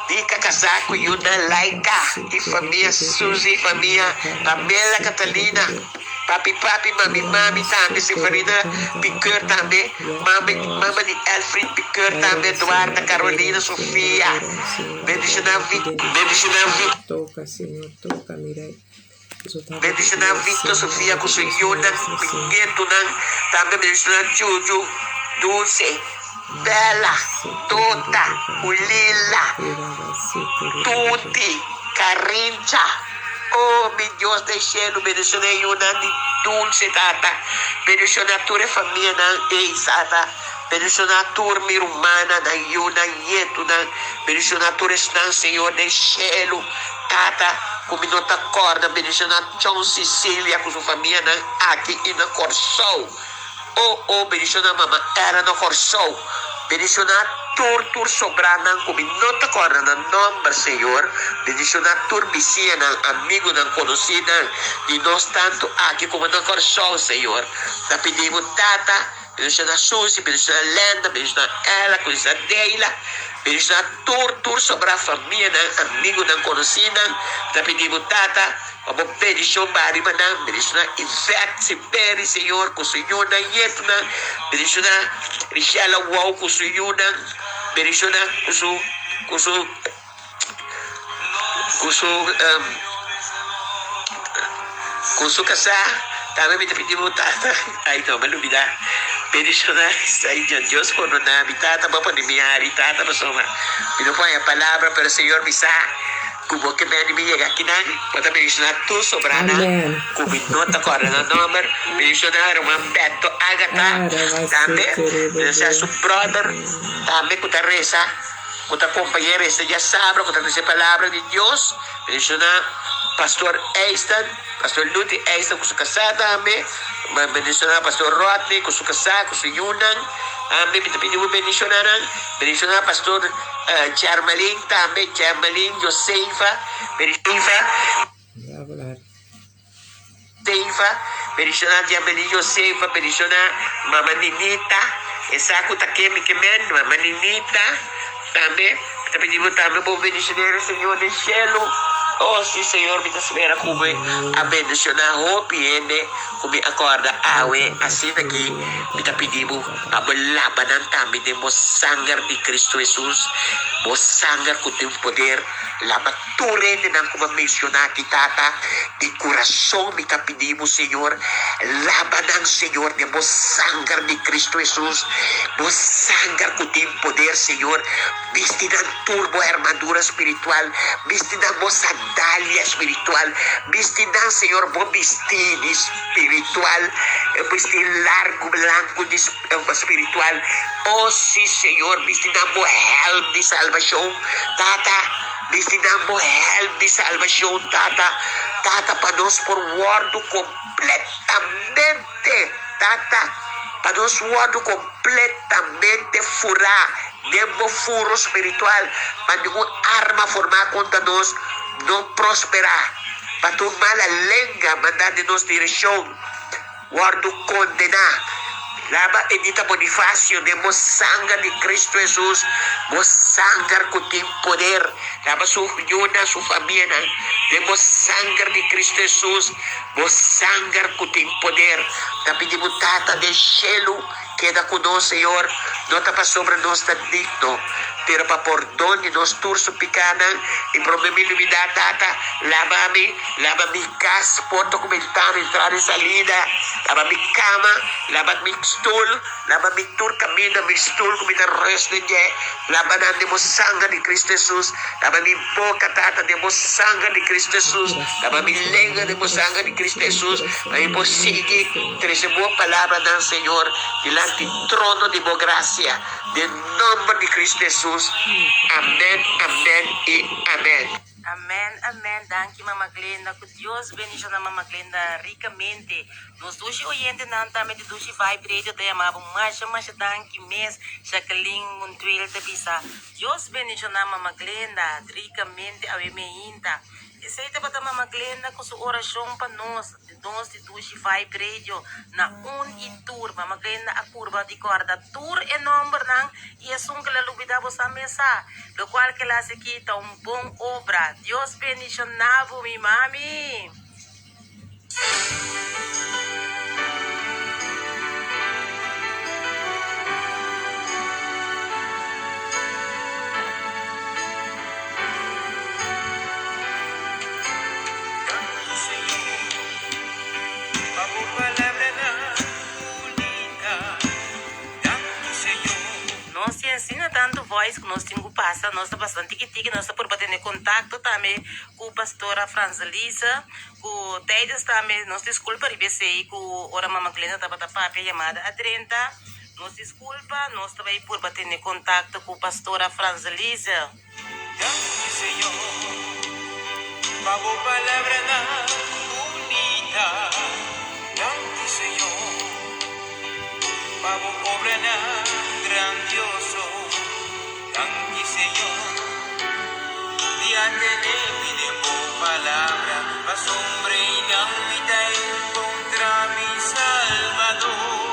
[SPEAKER 4] Dika kasá ku yunan, Laika i famia, Suzy famia, Pamela Catalina. Papi papi mami mami tambe Seferina Piqueur tambe mami mama di Elfried Piqueur tambe Eduarda Carolina Sofia bendiciona vi bendiciona vi bendiciona Victor Sofia cu su yunan nietonan tambe bendiciona Juju Dulce Bella Tota Ulila Tuti Carincha. Oh, mi Dios den shelu, bendiciona e yunan di Dulce, Tata. Bendiciona tur e famianan ey, Tata. Bendiciona tur mi rumannan, nan yunan, nietunan. Bendiciona tur esnan, Señor, den shelu, Tata, cu mi no ta corda. Bendiciona John Cecilia cu su famianan aki y na Corsou. Oh, oh, bendiciona mama Ella na Corsou. Bendiciona tur, tur sobranan cu mi no ta corda nan nomber, Señor. Bendiciona tur bisiñanan, amigonan, conocinan di nos tanto aki como na Corsou, Señor. Ta pidi bo, Tata, bendiciona Susie, bendiciona Lenda, bendiciona Ella, bendiciona Deila, bendiciona tur, tur sobra famianan, amigonan, conocinan. Ta pidi bo, Tata. Pa bo bendicion ba riba nan, bendiciona Yvette Siberi, Señor, cu su yunan, yetunan, bendiciona Richella Wou cu su yunan, bendiciona cu su, cu su, cu su, um, cu su casá, tambe mi ta pidi bo tata, ay no, mi a lubida, bendiciona, ay Dios pordona mi, tata, bo a pone mi hari, tata, pasobra mi no por haña palabra, pero Señor mi sa. Ku bo ke beni mi yega akinan, bo ta bendishoná tur sobranan
[SPEAKER 3] Amen.
[SPEAKER 4] ku mi no ta kòrda nan nòmber. Bendishoná ruman Beto Agatha tambe, bendishoná su bròder tambe ku ta resa, ku ta kompañ'é resa djasabra, ku ta trese palabra di Dios. Bendishoná pastor Eiston, pastor Luti Eiston ku su kasá tambe. Bendishoná pastor Rodney ku su kasá, ku su yunan. Tambe mi ta pidi bo bendishoná nan. Bendishoná pastor Germelin tambe, Germelin Josefa, Josefa, bendishoná Germelin Josefa, bendishoná mama Ninita, esa ku ta ke mi ke men, mama Ninita tambe, mi ta pidi bo tambe bo bendishoné Señor den shelu. Oh si Señor, mi ta spera ku bo a bendishoná hopi hende ku mi a kòrda awe asina aki. Mi ta pidi bo pa bo laba nan tambe den bo sanger di Cristo Hesus, bo sanger ku tin poder laba tur hendenan ku bo a menshoná aki, Tata. Di kurason mi ta pidi bo, Señor, laba nan, Señor, den bo sanger di Cristo Hesus, bo sanger ku tin poder, Señor. Bisti nan tur bo armadura spiritual, bisti nan bo sandalia spiritual, bisti nan, Señor, bo bistí di spiritual, e bistí largu blanku di spiritual. O sí, Señor, bisti nan bo hèlm di salbashon, Tata, bisti nan bo hèlm di salbashon, Tata, Tata, pa nos por wòrdu kompletamente, Tata, pa nos wòrdu kompletamente furá den bo furo spiritual, pa ningun arma formá kontra nos no prosperá, pa tur mala lenga mandá den nos direkshon wòrdu kondená. Laba Edita Bonifacio den bo sanger di Cristo Hesus, bo sanger ku tin poder. Laba su yunan, su famianan den bo sanger di Cristo Hesus, bo sanger ku tin poder. Ta pidi bo Tata den shelu keda ku nos, Señor, no ta pasobra nos ta digno, pero pa pordon di nos tur su pikánan. I promé mi lubidá, Tata, laba mi, laba mi kas, porta ku bentana, entrada i salida, laba mi kama, laba mi stul, laba mi tur kaminda, mi stul ku mi ta rest den dje, laba nan den bo sanger di Cristo Hesus, laba mi boka, Tata, den bo sanger di Cristo Hesus, laba mi lenga den bo sanger di Cristo Hesus, pa mi por sigui trese bo palabranan, Señor, dilanti trono di bo grasia, den nomber di Cristo Hesus. Amen, amen i amen.
[SPEAKER 2] Amen amen danki mama Glenda ku Dios bendiciona mama Glenda ricamente nos dushi oyentenan tambe di dushi vibe radio ta yama bo masha masha danki mes Jacqueline Montuel ta bisa Dios bendiciona mama Glenda ricamente awe meinta esey tabata mama Glenda ku su oracion pa nos Nos di Dushi Vibe Radio na un i tur. Mama Glenda a kurba di kòrda tur e nòmbernan i esun ku el a lubidá bo sa mes sa. Lokual ku el a hasi aki ta un bon obra. Dios bendishoná bo mi mami! Nos tin asina tantu voice ku nos tin ku pasa, nos ta pasa tiki tiki, nos ta purba tene kontakto tambe ku pastora Franselisa, ku tijdens tambe, nos diskulpa riba esei ku ora mama Glenda tabata papia yamada a drenta, nos diskulpa, nos ta bai purba tene kontakto ku pastora Franselisa.
[SPEAKER 5] Danki Señor pa bo palabranan bunita. Danki Señor pa bo obranan grandioso. Danki Señor di a tene mi den bo palabra, pasobra einan mi ta encontra mi Salbador.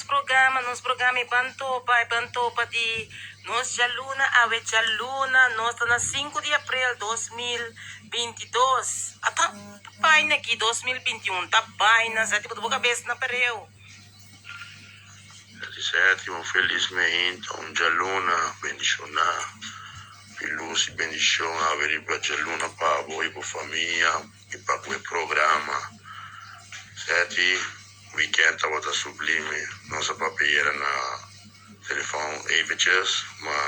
[SPEAKER 2] programa, nos programa e ban topa, e ban topa di nos djaluna, awe djaluna, nos ta na sinku di aprel 2022. Ata baina aki 2021 ta baina, zet bo kabes na pereu.
[SPEAKER 6] Sete, un felis meinta, un djaluna bendishoná. Pi lus i bendishon awe riba djaluna pa bo i bo famia i pa ku e programa. Sete, weekend tabata sublime. Nos a papia na telefòn eventjes, ma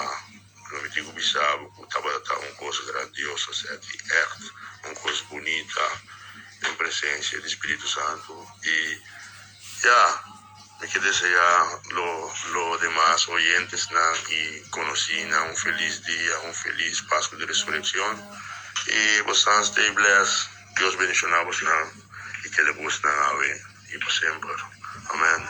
[SPEAKER 6] lo mi tin ku bisa bo ku tabata ta un kos grandioso, Sete. Ègt un kos bunita den presensia di Spiritu Santu i ya, mi ke deseá lo lo demas oyentesnan i konosínan un felis dia, un felis Pasku di Resurekshon i bosan stay blessed. Dios bendishoná bosnan i keda ku bosnan awe i pa semper. Amen.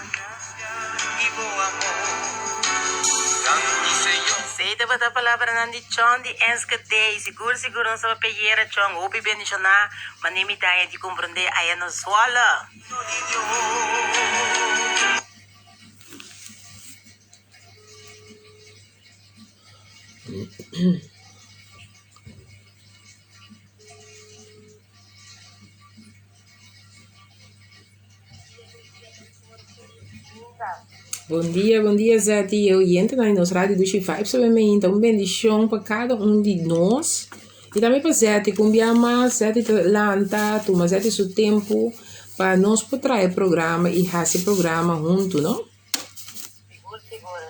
[SPEAKER 2] Esei tabata palabranan di Chon di Enschede. Sigur sigur nos tabata peyera Chon hopi bendishoná. Manera mi daña di komprondé aya na Zwolle.
[SPEAKER 3] Bon dia, bon dia Zeti y oyentenan di nos Radio Dushi Vibes awe mainta. Un bendicion pa cada un di nos y tambe pa Zeti cu un bia mas Zeti ta lanta tuma Zeti su tempo pa nos por traha e programa y haci e programa hunto no.
[SPEAKER 2] Sigur sigur.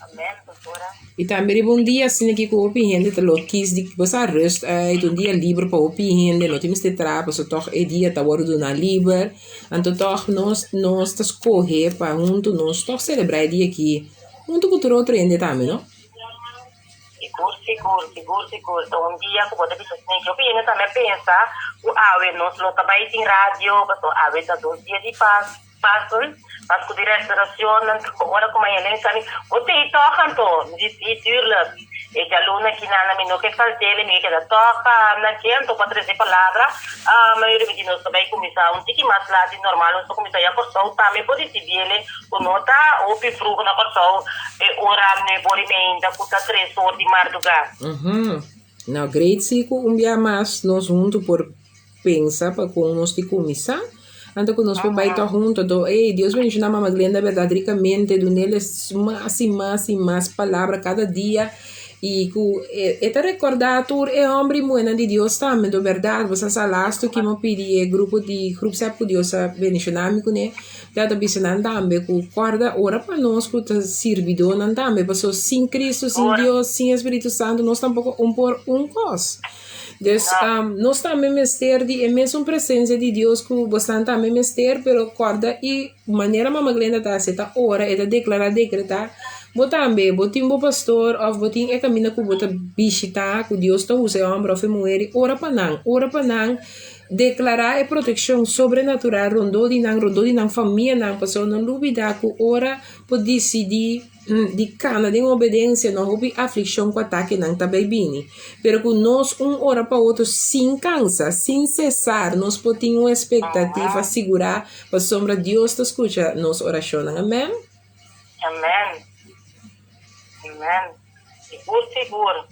[SPEAKER 2] Amen pastora.
[SPEAKER 3] Y tambe riba un dia asina aki cu hopi hende ta lo kies di bo sa rust uit, un dia liber pa hopi hende, no tin mester traha pasobra tog e dia ta worde duna liber. Anto tog nos nos ta scoge pa hunto nos tog celebra e dia aki hunto cu tur otro hende tambe no.
[SPEAKER 2] Sigur sigur sigur sigur ta un dia cu bo ta bisa snake. Hopi hende tambe a pensa cu awe nos lo ta bay tin radio pasobra awe ta dos dia di pas. Pastor, Pascu di Restauracion, nan ta ora cu mañana mi sa mi, bo ta ei tog anto? Mi di, si, tuurlijk. E djaluna kinan mi no ke falt'el, mi ke keda tog na dje anto pa trece palabra. Mayoria mi di nos ta bay cuminsa un tiki mas laat di normal, nos ta cuminsa ya Corsou tambe por ricibiel cu no ta hopi vroeg na Corsou e ora nuebe ora y meinta cu ta tres or di marduga.
[SPEAKER 3] Nou, great si cu un bia mas nos hunto por pensa pa con nos tin cuminsa, anto cu nos por bay toch hunto, anto ey Dios bendiciona mama Glenda berdad ricamente, dunele mas y mas y mas palabra cada dia y cu e ta recorda tur e homber y muhernan di Dios tambe, anto berdad bo sa sa lastu ki mi pidi e grupo di groepsapp cu Dios a bendiciona mi cune, ta ta bisa nan tambe cu corda ora pa nos cu ta sirbidonan tambe, pasobra sin Cristo, sin Dios, sin e Spiritu Santo nos tampoco un por un cos. Dus nos tambe mester di e mesun presencia di Dios cu bosnan tambe mester, pero corda y manera Mama Glenda ta haci, e ta ora, e ta declara, decreta, bo tambe, bo tin bo pastor of bo tin e caminda cu bo ta bishita, cu Dios ta usa e homber of e muher y ora pa nan, ora pa nan, declara e proteccion sobrenatural rondó di nan, rondó di nan famianan, pasobra no lubida cu ora bo dicidi Di kana den obedensia no hopi aflikshon ku atakenan ta bai bini, pero ku nos un ora pa otro sin kansa, sin sesar, nos por tin un espektativa sigurá pasobra Dios ta skucha nos orashonnan. Amèn.
[SPEAKER 2] Amèn. Amèn. Sigur, sigur.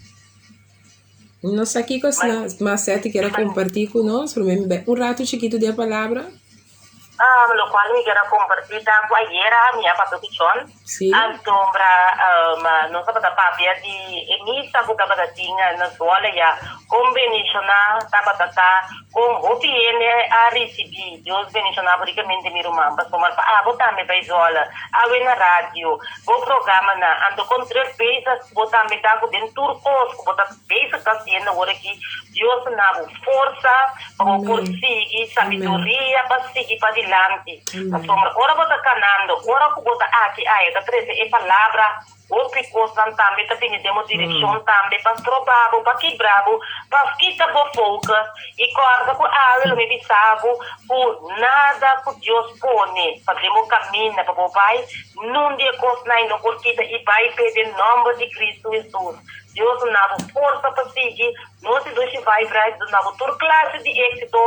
[SPEAKER 3] No sa kiko mas Seti kier a kompartí ku nos, promé mi bai un ratu chikitu di e palabra.
[SPEAKER 2] Locual mi kier a comparti ta cu ayera mi a papia cu John. Antombra nos tabata papia di e misa cu tabata tin na Zwolle ya. Con bendiciona tabata ta, con hopi hende a ricibi. Dios bendiciona bo ricamente mi ruman. Pasobra pa abo tambe bay Zwolle. Awe na radio, bo programanan. Anto con druk bezig bo tambe ta cu den tur cos cu bo ta bezig ta haciendo awor aki. Dios ta na bo forsa pa bo por sigui, sabiduria pa sigui padilanti. Pasobra ora bo ta kanando, ora ku bo ta aki aya ta trese e palabra, hopi kosnan tambe ta bini den bo direkshon tambe pa stroba bo, pa kibra bo, pa kita bo focus. I kòrda ku awe lo mi bisa bo ku nada ku Dios pone pa den bo kaminda pa bo bai, nun di e kosnan ei no por kita i bai p'e den nòmber di Kristu Hesus. Dios duna bo forsa pa sigui. Nos di Dushi Vibe Radio duna bo tur klase di éksito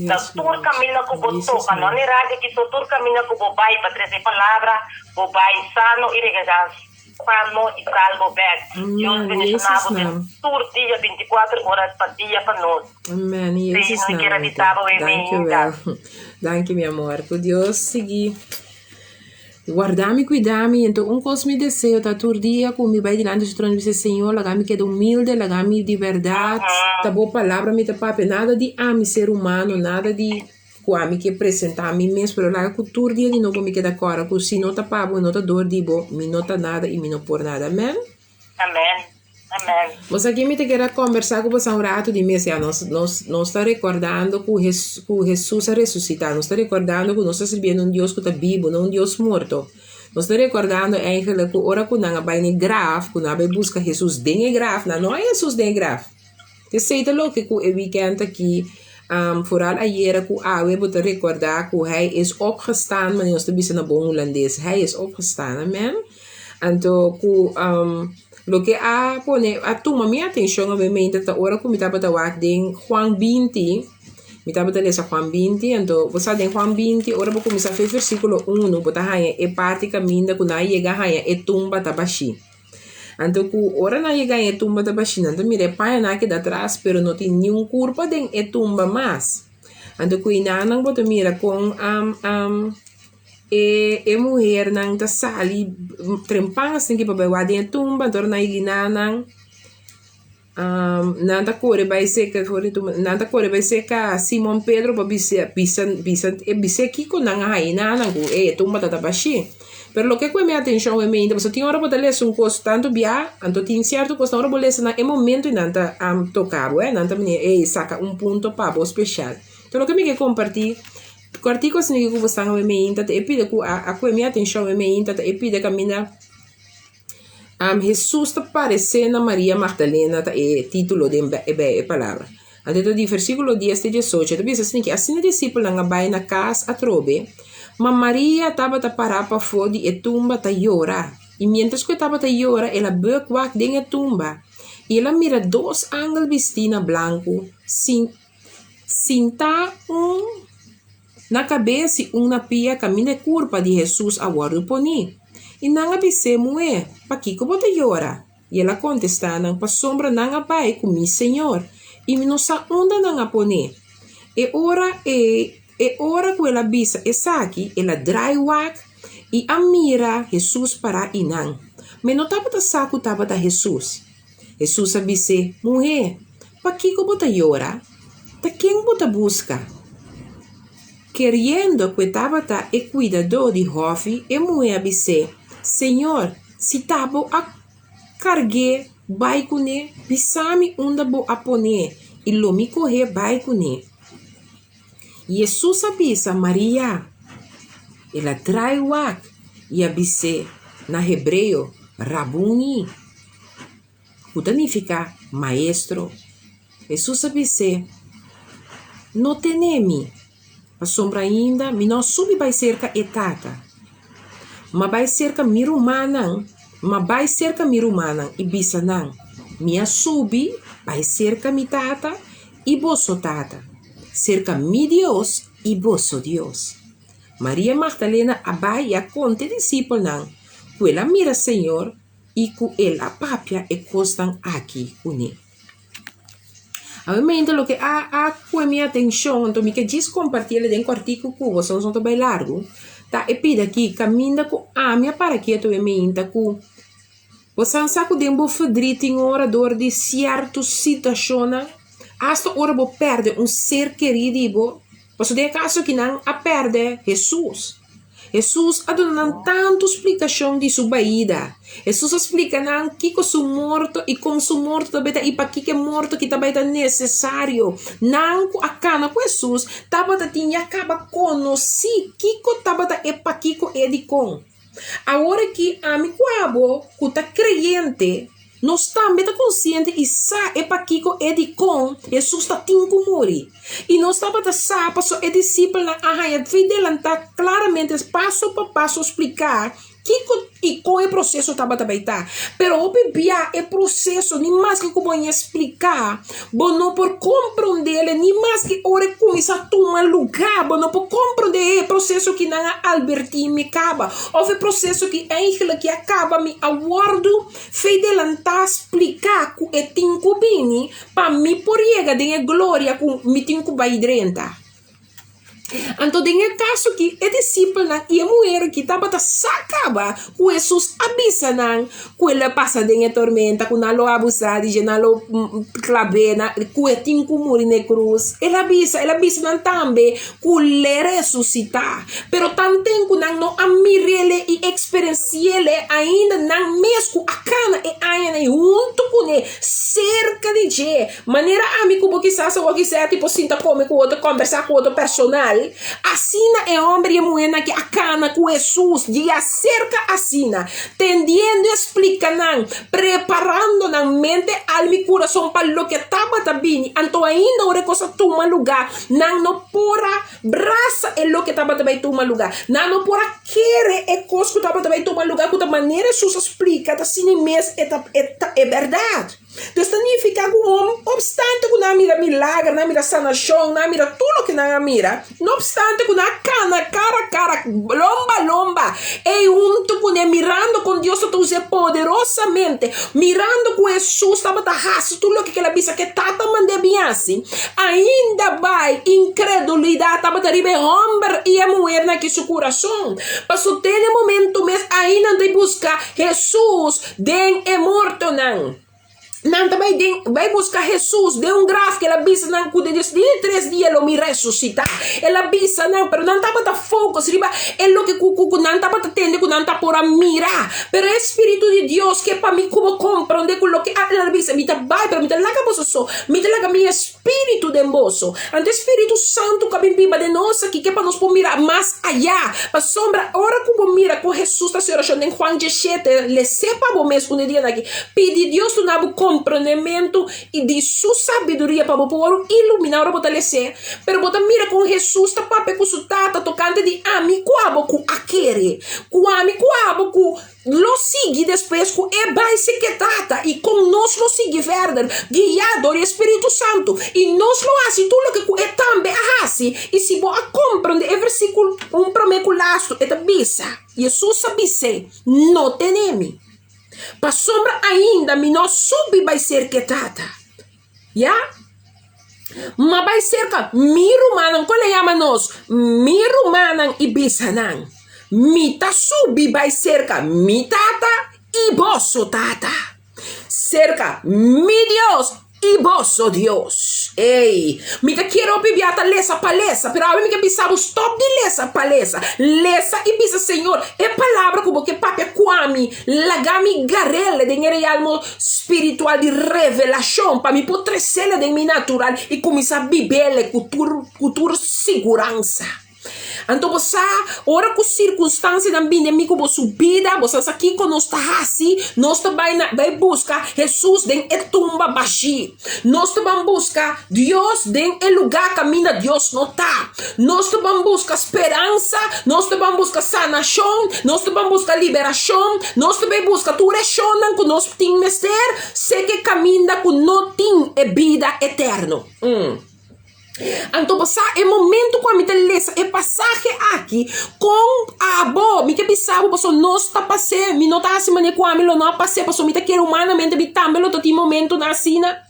[SPEAKER 2] na
[SPEAKER 3] Yes,
[SPEAKER 2] tur
[SPEAKER 3] Lord.
[SPEAKER 2] kaminda ku bo
[SPEAKER 3] Jesus
[SPEAKER 2] toka. No
[SPEAKER 3] name.
[SPEAKER 2] ni radio aki so, tur kaminda ku bo bai pa trese e palabra, bo bai sano i regresá sano i salvo bèk. Dios
[SPEAKER 3] Amen.
[SPEAKER 2] bendishoná
[SPEAKER 3] Jesus
[SPEAKER 2] bo den
[SPEAKER 3] name.
[SPEAKER 2] tur dia, bintikuater ora pa dia pa nos.
[SPEAKER 3] Amen.
[SPEAKER 2] Sí,
[SPEAKER 3] Jesus
[SPEAKER 2] no
[SPEAKER 3] name.
[SPEAKER 2] kier a bisa bo e
[SPEAKER 3] Dank je
[SPEAKER 2] meinta.
[SPEAKER 3] wel. Dank je, mi amor. Ku Dios sigui Warda mi, cuida mi, enton un cos mi deseo ta tur dia cu mi bay dilanti su trono mi bisa Señor laga mi keda humilde, laga mi di berdad ta bo palabra mi ta papia, nada di ami ser humano, nada di cu ami ke presenta mi mes, pero laga cu tur dia di nobo mi keda cora cu si no ta pa bo, no ta door di bo, mi no ta nada y mi no por nada. Amen.
[SPEAKER 2] Amen. Amen.
[SPEAKER 3] Bo sa ken mi ta kere kombersá ku boso un ratu di mes? Ya, nos, nos, nos ta rekordando ku Hes, ku Hesus a resusitá. Nos ta rekordando ku nos ta sirbiendo un Dios ku ta bibu, no un Dios morto. Nos ta rekordando eigenlijk ku ora ku nan a bai na e graf, ku nan a bai buska Hesus den e graf, nan no haña Hesus den e graf. Esei ta loke ku e wikènt aki, um, foral ayera ku awe bo ta rekordá ku Hij is opgestaan, manera nos ta bisa na bon hulandes, Hij is opgestaan, amen. Anto ku um, loke a pone, a tuma mi atenshon obviamente ta ora ku mi tabata wak den Juan binti, mi tabata lesa Juan binti, anto bo sa den Juan binti ora bo kuminsá fe versíkulo unu bo ta haña e parti kaminda ku nan a yega haña e tumba ta bashí. Anto ku ora nan yega haña e tumba ta bashí nan ta mira e pañanan a keda atras pero no tin niun kurpa den e tumba mas. Anto ku enanan bo ta mira kon E e muhernan ta sali trempan asin ki pa bai wak den e tumba anto ora nan yega nan nan ta kore bai seka for di tumba nan ta kore bai seka Simon Pedro pa bisa bisa bisa e bis'é kiko nan a haña nan ku e tumba ta ta bashí pero loke ku e mi atenshon awor mainta pasobra tin ora bo ta lesa un kos tantu bia anto tin sierto kosnan ora bo lesa nan e momento nan ta toka bo nan ta bini ey saka un punto pa bo speshal enton loke mi ke kompartí. Kòrtiku asina ku bo stan awe meinta ta e pida ku a a kue mi atenshon awe meinta ta e pida kaminda Hesus ta paresé na Maria Magdalena ta e título den e e palabra. Anto ta di versíkulo dies te diesocho ta bisa asina ki asina disipelnan a bai na kas atrobe, ma Maria tabata pará pafó di e tumba ta yora. I miéntras ku e tabata yora el a bùk wak den e tumba i el a mira dos angel bistí na blanku sin Sintá un na kabes i un na pia kaminda e kurpa di Hesus a wòrdu poní. I nan a bis'é, Muhé, pakiko bo ta yora? I el a kontestá nan, Pasobra nan a bai ku mi Señor, i mi no sa unda nan a pon'é. E ora ei, e ora ku el a bisa esaki, el a drai wak i a mira Hesus pará einan, ma e no tabata sa ku tabata Hesus. Hesus a bis'é, Muhé, pakiko bo ta yora? Ta ken bo ta buska? Keriendo ku e tabata e kuidadó di hòfi, e muhé a bis'é, Señor, si ta bo a karg'é bai kuné, bisa mi unda bo a pon'é, i lo mi koh'é bai kuné. Hesus a bisa Maria. El a drai wak i a bis'é na hebreo, Rabuni! Ku ta nifiká Maestro. Hesus a bis'é, No tene mi, pasobra ainda mi no a subi bai serka e Tata. Ma bai serka mi rumannan, ma bai serka mi rumannan i bisa nan, Mi a subi bai serka mi Tata i boso Tata, serka mi Dios i boso Dios. Maria Magdalena a bai i a konta e disipelnan ku el a mira Señor i ku el a papia e kosnan aki kuné. Awe loke a a kue mi atenshon, anto mi ke djis kompartí el den kòrtiku ku bo, nos no ta bai largu, ta e pida aki kaminda ku ami a para ketu awe meinta ku bo sa sa ku den bo ferdrit tin ora dor di sierto situashonnan, asta ora bo pèrdè un ser kerí di bo, Pasobra den e kaso aki nan a pèrdè Hesus. Hesus a duna nan tantu splikashon di su baida. Hesus a splika nan kiko su morto i kon su morto ta bai ta i pakiko e morto aki ta bai ta nesesario. Nan ku a kana ku Hesus tabata tin ya kaba konosí kiko tabata e pakiko e dikon. Awor aki ami ku abo ku ta kreyente, nos tambe ta konsiente i sa e pakiko e dikon Hesus ta tin ku muri. I nos tabata sa pasobra e disipelnan a haña fi delantá klaramente paso pa paso spliká kiko i kon e.
[SPEAKER 1] e proseso tabata bai ta. Pero hopi bia e proseso ni maske ku bo a splika, bo no por komprondé ni maske ora e kuminsá tuma lugá, bo no por komprondé e proseso ki nan a albertí mi kaba òf e proseso ki eigentlik a kaba mi a wòrdu fe delantá spliká ku e tin ku bini pa mi por yega den e gloria ku mi tin ku bai drenta. Anto den e kaso aki e disipelnan i e muher aki tabata sa kaba ku Hesus a bisa nan ku el a pasa den e tormenta, ku nan lo abusá di dje, nan lo klab'é, ku e tin ku muri na e krus. El a bisa, el a bisa nan tambe ku l'e resusitá. Pero tanten ku nan no a mir'é i eksperensi'é ainda, nan mes ku a kana e añanan ei huntu kuné, serka di dje, Manera ami ku bo kisas awor kisé tipo sinta kome ku otro, kombersá ku otro personal, asina e hòmber i e muhénan aki a kana ku Hesus di aserka asina, tendiendo e splika nan, preparando nan mente, alma i kurason pa loke tabata bini. Anto ainda ora e kos a tuma lugá, nan no por a brasa e loke tabata bai tuma lugá. Nan no por a kere e kos ku tabata bai tuma lugá, ku ta manera Hesus a splika ta asina mes e ta e bèrdat. Dus ta nifiká ku un opstante ku nan a mira milager, nan a mira sanashon, nan a mira tur loke nan a mira, no opstante ku nan a kana kara a kara, lomba a lomba, ei huntu kuné, mirando kon Dios ta us'é poderosamente, mirando ku Hesus tabata hasi tur loke ku el a bisa ku e Tata mand'é bin hasi, ainda bai inkredulidat tabata riba e hòmber i e muhernan aki su kurason. Pasobra te na e momento mes ainda nan ta buska Hesus. Den e mortonan. Nan ta bai den, bai buska Hesus den un graf ku el a bisa nan ku den di tres dia lo mi resusitá. El a bisa nan, pero nan tabata focus riba e loke ku ku nan tabata tende ku nan ta por a mira. Pero e Spiritu di Dios ke pa mi ku bo komprondé ku loke el a bisa, mi ta bai, pero mi ta laga boso so, mi ta laga mi Spiritu den boso. Anto e Spiritu Santu ku a bin biba den nos aki ke pa nos por mira mas ayá. Pasobra ora ku bo mira ku Hesus ta hasi orashon den Juan diesshete, les'é pa bo mes un e dianan aki. Pidi Dios duna bo komprondementu i di Su sabiduria pa bo por wòrdu iluminá ora bo ta les'é. Pero bo ta mira kon Hesus ta papia ku su Tata tokante di ami ku abo ku a kere, ku ami ku abo ku. Lo sigui despues ku e bai si ke Tata i kon nos lo sigui verder, guiá dor e Spiritu Santu, i nos lo hasi tur loke ku e tambe a hasi. I si bo a komprende e versíkulo un promé ku lastu, e ta bisa, Hesus a bis'é, No tene mi, pasobra ainda mi no a subi bai serka e Tata. Ya? Ma bai serka mi rumannan, kon e yama nos? Mi rumannan i bisa nan, Mi ta subi bai serka mi Tata i boso Tata, serka mi Dios i boso Dios. Ey, mi ta kier hopi bia ta lesa pa lesa, pero awe mi ke bisa bo stop di lesa pa lesa. Lesa i bisa, Señor, e palabra ku bo ke papia ku ami, laga mi gar'el den e realmo spiritual di revelashon pa mi por tresela den mi natural i kuminsá bibele ku tur ku tur siguransa. Anto bo sa, ora ku sirkunstansianan bini den mi ku bo su bida, bo sa sa kiko nos ta hasi? Nos ta bai na bai buska Hesus den e tumba bashí. Nos ta ban buska Dios den e lugá kaminda Dios no ta. Nos ta ban buska speransa, nos ta ban buska sanashon, nos ta ban buska liberashon, nos ta bai buska tur e shonnan ku nos tin mester, seke kaminda ku no tin e bida eterno. Anto bo sa e momento ku ami ta lesa e pasahe aki, kon abo, mi ke bisa bo pasobra nos ta pas'é, mi no ta hasi manera ku ami lo no a pas'é pasobra mi ta kere humanamente mi tambe lo ta tin momentonan asina.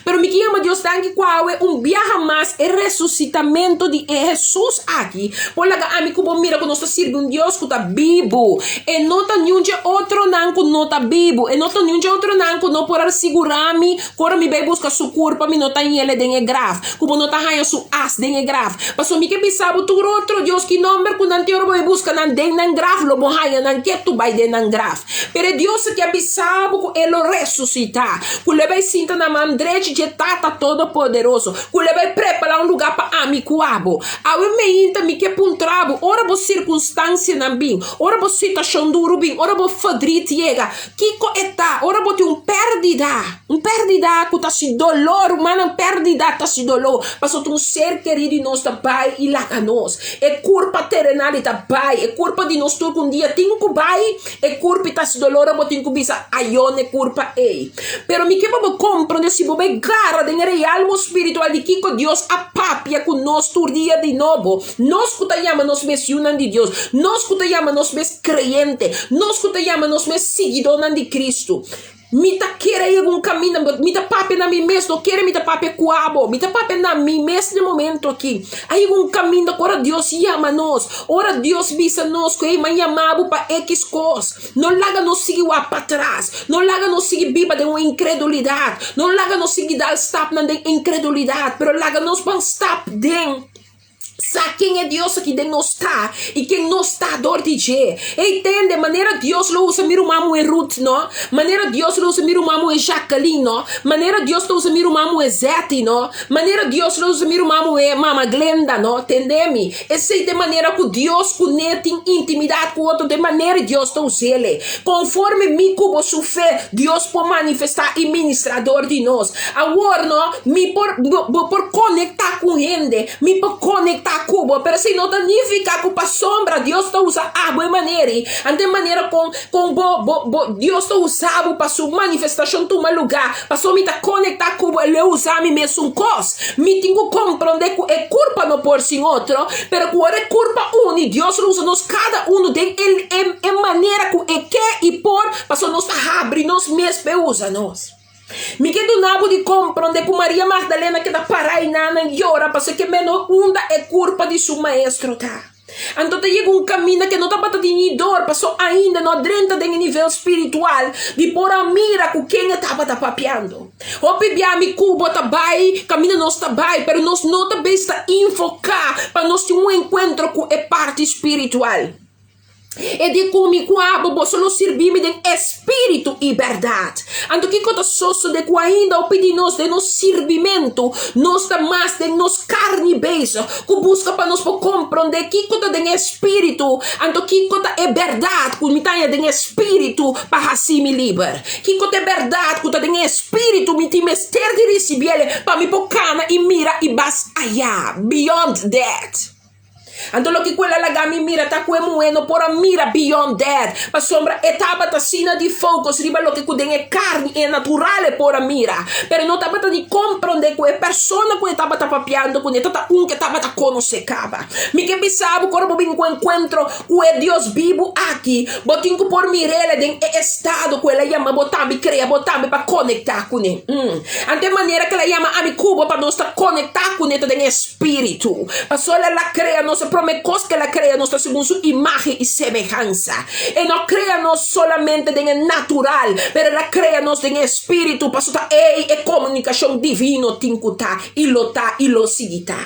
[SPEAKER 1] Pero mi ke yama Dios danki ku awe un biaha mas e resusitamento di e Hesus aki por laga ami ku bo mira ku nos ta sirbi un Dios ku ta bibu. E no ta niun dje otronan ku no ta bibu. E no ta niun dje otronan ku no por a sigurá mi ku ora mi bai buska su kurpa mi no ta yele den e graf, ku bo no ta haña su as den e graf. Pasobra mi ke bisa bo tur otro Dios ki nomber ku nan tin ora bo bai buska nan den nan graf lo bo haña nan ketu bai den nan graf. Pero e Dios aki a bisa bo ku e lo resusitá, ku lo e bai sinta na man drechi dje Tata Todopoderoso, ku lo e bai prepará un lugá pa ami ku abo. Awe meinta mi ke puntra bo, ora bo sirkunstansianan bin, ora bo situashon duru bin, ora bo ferdrit. Verdriet yega, kiko e ta? Ora bo tin un pèrdida, un pèrdida ku ta hasi doló, rumannan, pèrdida ta hasi doló, pasobra ta un ser kerí di nos ta bai i laga nos. E kurpa terenal i ta bai, e kurpa di nos tur ku un dia tin ku bai, e kurpa i ta hasi doló ora bo tin ku bisa ayó na e kurpa ei. Pero mi ke pa bo komprondé si bo bai gara den e realmo spiritual di kiko Dios a papia ku nos tur dia di nobo, Nos ku ta yama nos mes yunan di Dios, nos ku ta yama nos mes kreyente, nos ku ta yama nos mes siguidónan di Kristu. Mi ta kere yega un kaminda, mi ta papia na mi mes, no kere mi ta papia ku abo, mi ta papia na mi mes na e momento aki. A yega un kaminda ku ora Dios yama nos, ora Dios bisa nos ku, hey, mi a yama bo pa ekis kos, no laga nos sigui wak patras, no laga nos sigui biba den un inkredulidat, no laga nos sigui dal stapnan den inkredulidat, pero laga nos ban stap den. Sa ken e Dios aki den nos ta i ken nos ta dor di dje. Ey tende, manera Dios lo usa mi ruman muhe Ruth, no? Manera Dios lo usa mi ruman muhe Jacqueline, no? Manera Dios ta usa mi ruman muhe Zetty, no? Manera Dios lo usa mi ruman muhe Mama Glenda, no? Tende mi? Esey ta e manera ku Dios kuné tin intimidat ku otro, ta e manera Dios ta us'el. Konforme mi ku bo su fe, Dios por manifestá i ministrá dor di nos. Awor, no, mi por, bo por konektá ku un hende, mi por konektá ku bo, pero esei no ta nifiká ku pasobra Dios ta usa abo e manera ei, anto e manera kon, kon bo, bo, bo, Dios ta usa bo pa su manifestashon tuma lugá, pasobra mi ta konektá ku bo, e lo e usa mi mesun kos. Mi tin ku komprondé ku e kurpa no por sin otro, pero ku ora e kurpa uni, Dios lo usa nos kada unu den e, e, e manera ku e ke i por, pasobra nos ta habri nos mes pa e usa nos. Mi ke duna bo di komprondé ku Maria Magdalena keda pará einan yora pasobra e ke meno unda e kurpa di su maestro ta. Anto ta yega un kaminda ke no tabata di ni dor paso ainda no a drenta den e nivel spiritual di por a mira ku ken e tabata papiando. Hopi bia mi ku bo ta bai kaminda nos ta bai pero nos no ta bes ta infoká pa nos tin un enkuentro ku e parti spiritual. E di ku mi ku abo boso lo sirbi mi den espiritu i bèrdat. Anto kiko ta sosodé ku ainda hopi di nos den nos sirbimentu nos ta mas den nos karni bezig ku buska pa nos por komprondé kiko ta den e espiritu, anto kiko ta e bèrdat ku mi ta haña den e espiritu pa hasi mi liber? Kiko ta e bèrdat ku ta den e espiritu mi tin mester di risibiel pa mi por kana i mira i bas ayá, beyond that? Anto loke ku el a laga mi mira ta ku e muhé no por a mira beyond that, pasobra e tabata asina di focus riba loke ku den e karni i e natural e por a mira, pero e no tabata di komprondé ku e persona ku e tabata papiando kuné ta ta un ku e tabata konosé kaba. Mi ke bisa bo ku ora bo bin ku enkuentro ku e Dios bibu aki, bo tin ku por mir'el den e estado ku el a yama bo tambe i krea bo tambe pa konektá kuné. Anto e manera ku el a yama ami ku bo pa nos ta konektá kuné ta den e Spiritu. Pasobra El a krea nos, e promé kos ku El a krea nos ta segun Su imágen i semehansa. E no a krea nos solamente den e natural, pero El a krea nos den e spiritu, pasobra ta ei e komunikashon divino tin ku ta, i lo ta, i lo sigui ta.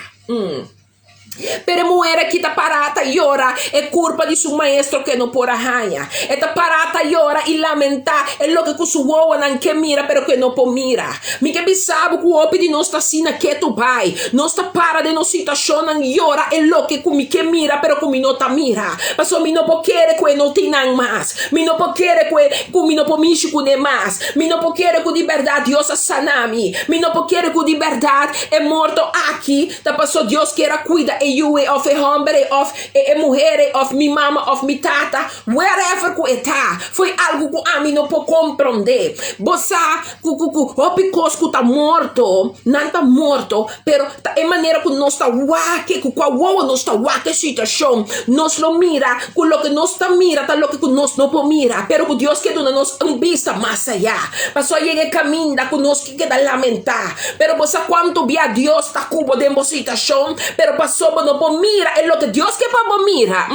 [SPEAKER 1] Pero e muher aki ta pará ta yora e kurpa di su maestro ku e no por a haña. E ta pará ta yora i lamentá e loke ku su wowonan ke mira pero ku e no por mira. Mi ke bisa bo ku hopi di nos ta asina ketu bai. Nos ta para den nos situashonnan yora e loke ku mi ke mira pero ku mi no ta mira. Pasobra mi no por kere ku e no tin nan mas. Mi no por kere ku e ku mi no por mishi kuné mas. Mi no por kere ku di bèrdat Dios a sana mi. Mi no por kere ku di bèrdat e morto aki ta pasobra Dios kier a kuida e yu ei òf e hòmber ei òf e muher ei òf mi mama òf mi tata. Wherever ku e ta, foi algu ku ami no por komprondé. Bo sa ku ku ku hopi kos ku ta morto, nan ta morto, pero ta e manera ku nos ta wak ku kua wowo nos ta wak e situashon, nos lo mira ku loke nos ta mira ta loke ku nos no por mira, pero ku Dios ke duna nos un bista mas ayá. Pasobra a yega e kaminda ku nos ke keda lamentá. Pero bo sa kuantu bia Dios ta ku bo den bo situashon, pero pasobra bo no por mira e loke Dios ke pa bo mira.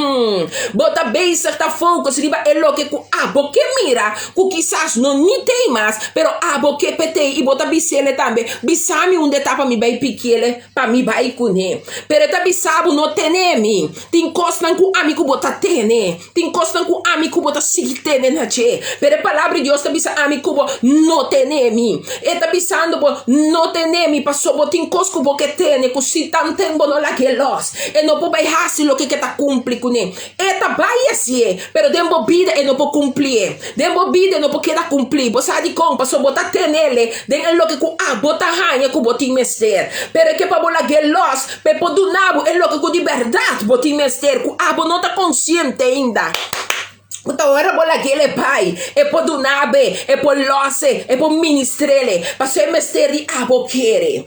[SPEAKER 1] Bo ta bezig ta focus riba e loke ku abo ke mira, ku kisas no ni tei mas, pero abo ke petei i bo ta bis'ele tambe, Bisa mi unda e ta pa mi bai piki'ele pa mi bai kuné. Pero e ta bisa bo, No tene mi. Tin kosnan ku ami ku bo ta tene. Tin kosnan ku ami ku bo ta sigui tene na dje. Pero e Palabra di Dios ta bisa ami ku bo, No tene mi. E ta bisando bo, No tene mi, pasobra bo tin kos ku bo ke tene ku si tanten bo no lag'é lòs. lòs. E no por bai hasi loke ke ta kumpli kuné. E ta bai hasié, pero den bo bida e no por kumplié. Den bo bida e no por keda kumplí. Bo sa dikon? Pasobra bo ta tenele den e loke ku abo ta haña ku bo tin mester. Pero e ke pa bo lag'é lòs pa e por duna bo e loke ku di bèrdat bo tin mester, ku abo no ta konsiente ainda. Ku ta ora bo lag'el e bai, e por duna bo, e por lòs e, e por ministr'el, pasobra e mester di abo kere.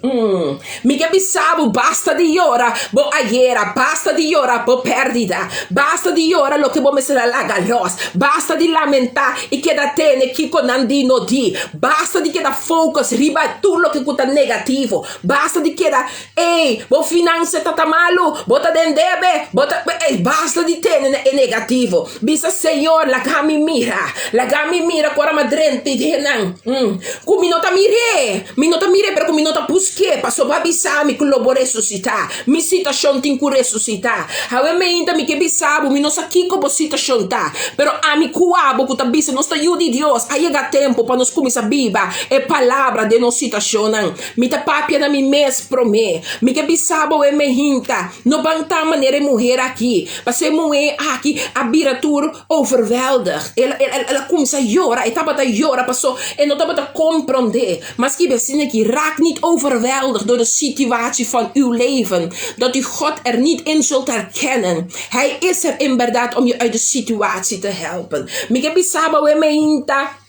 [SPEAKER 1] Mi ke bisa bo, basta di yora bo ayera, basta di yora bo pèrdida, basta di yora loke bo mester a laga lòs, basta di lamentá i keda tene kiko nan di no di, basta di keda focus riba tur loke ku ta negativo, basta di keda Ey, bo finansa ta ta malu, bo ta den debe, bo ta, ey, basta di tene na e negativo. Bisa Señor, laga mi mira, laga mi mira ku ora mi a drenta i den nan, mm, ku mi no ta mir'é, mi no ta mir'é, pero ku mi no ta busk'é, pasobra bo a bisa mi ku lo bo resusitá. Mi situashon tin ku resusitá. Awe meinta mi ke bisa bo, mi no sa kiko bo situashon ta, pero ami ku abo ku ta bisa nos ta yu di Dios, a yega tempu pa nos kuminsá biba e palabra den nos situashonnan. Mi ta papia na mi mes promé. Mi ke bisa bo e mehinta, no ban ta manera e muher aki. Pasobra e muhé aki a bira tur overweldig. El el el a kuminsá yora, e tabata yora paso e no tabata komprondé. Mas ki b'asina aki, raak niet overweldigd door de situatie van uw leven, dat u God er niet in zult herkennen. Hij is er inderdaad om je uit de situatie te helpen. Mi ke bisa bo e mehinta.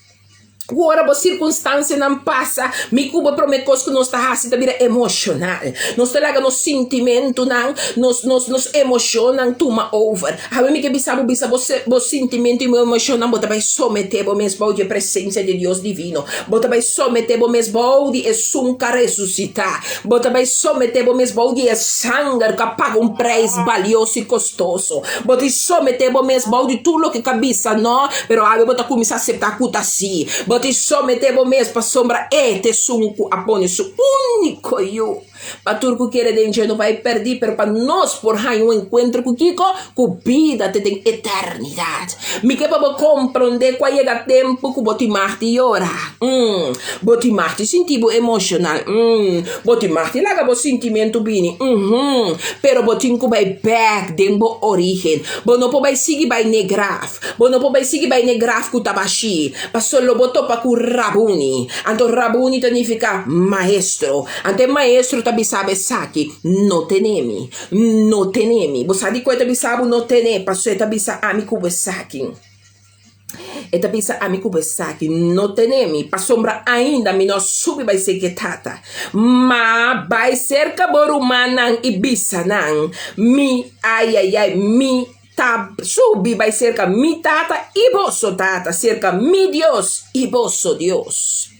[SPEAKER 1] Ku ora bo sirkunstansianan pasa, mi ku bo promé kos ku nos ta hasi ta bira emoshonal. Nos ta laga nos sintimentunan, nos nos nos emoshonnan tuma over. Awe mi ke bisa bo bisa bo bo sintimentu i bo emoshonnan bo ta bai someté bo mes bou di e presensia di Dios divino. Bo ta bai someté bo mes bou di esun ku a resusitá. Bo ta bai someté bo mes bou di e sanger ku a paga un preis balioso i kostoso. Bo tin someté bo mes bou di tur loke ka bisa no, pero awe bo ta kuminsá aseptá ku ta sí. Bo tin someté bo mes pasobra e ta esun ku a pone su úniko Yu pa tur ku kere den dje no bai pèrdí, pero pa nos por haña un enkuentro ku kiko? Ku bida te den eternidat. Mi ke pa bo komprondé ku a yega tempu ku bo tin mag di yora. Mm. Bo tin mag di sinti bo emoshonal. Mm. Bo tin mag di laga bo sintimentu bini, uhum, pero bo tin ku bai bèk den bo orígen. Bo no por bai sigui bai n'e graf. Bo no por bai sigui bai n'e graf ku ta bashí, paso lo bo topa ku Rabuni. Anto Rabuni ta nifiká maestro. Anto e maestro ta bisa bo esaki, No tene mi. No tene mi. Bo sa dikon e ta bisa bo no tene? Paso e ta bisa ami ku bo esaki. E ta bisa ami ku bo esaki no tene mi, pasobra ainda mi no a subi bai serka e Tata. Ma bai serka bo rumannan i bisa nan, Mi, ai, ai, ai, mi ta subi bai serka mi Tata i boso Tata, serka mi Dios i boso Dios.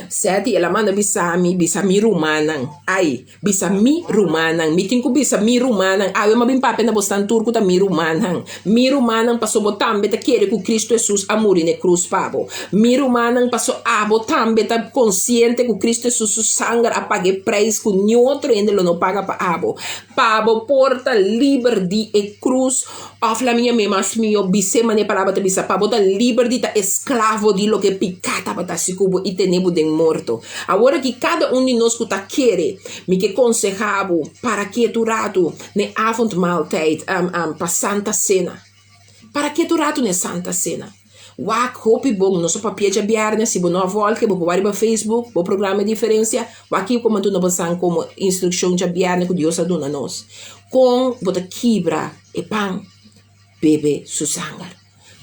[SPEAKER 1] Seti, el a manda bisa mi, bisa mi rumannan. Ai, bisa mi rumannan. Mi tin ku bisa mi rumannan. Awe mi a bin papia na bosnan tur ku ta mi rumannan. Mi rumannan paso bo tambe ta kere ku Kristu Hesus a muri na e krus pa bo. Mi rumannan paso abo tambe ta konsiente ku Kristu Hesus su sanger a paga e preis ku niun otro hende lo no paga pa abo. Pa bo por ta liber di e krus Òf la mi yam'é mas mihó, bis'é manera e palabra ta bisa, pa bo ta liber di ta esklavo di loke piká tabata hasi ku bo i tene bo den morto. Awor aki kada un di nos ku ta kere, mi ke konsehá bo, para ketu ratu n'e avondmaaltijd, pa Santa Sena. Para ketu ratu n'e Santa Sena. Wak hopi bon, nos a papia djabièrnè, si bo no a vòlke bo por wak riba Facebook, bo programa e diferensia, wak kiko komo duna bo san komo instrukshon djabièrnè ku Dios a duna nos. Kon bo ta kibra e pan, bebe su sanger.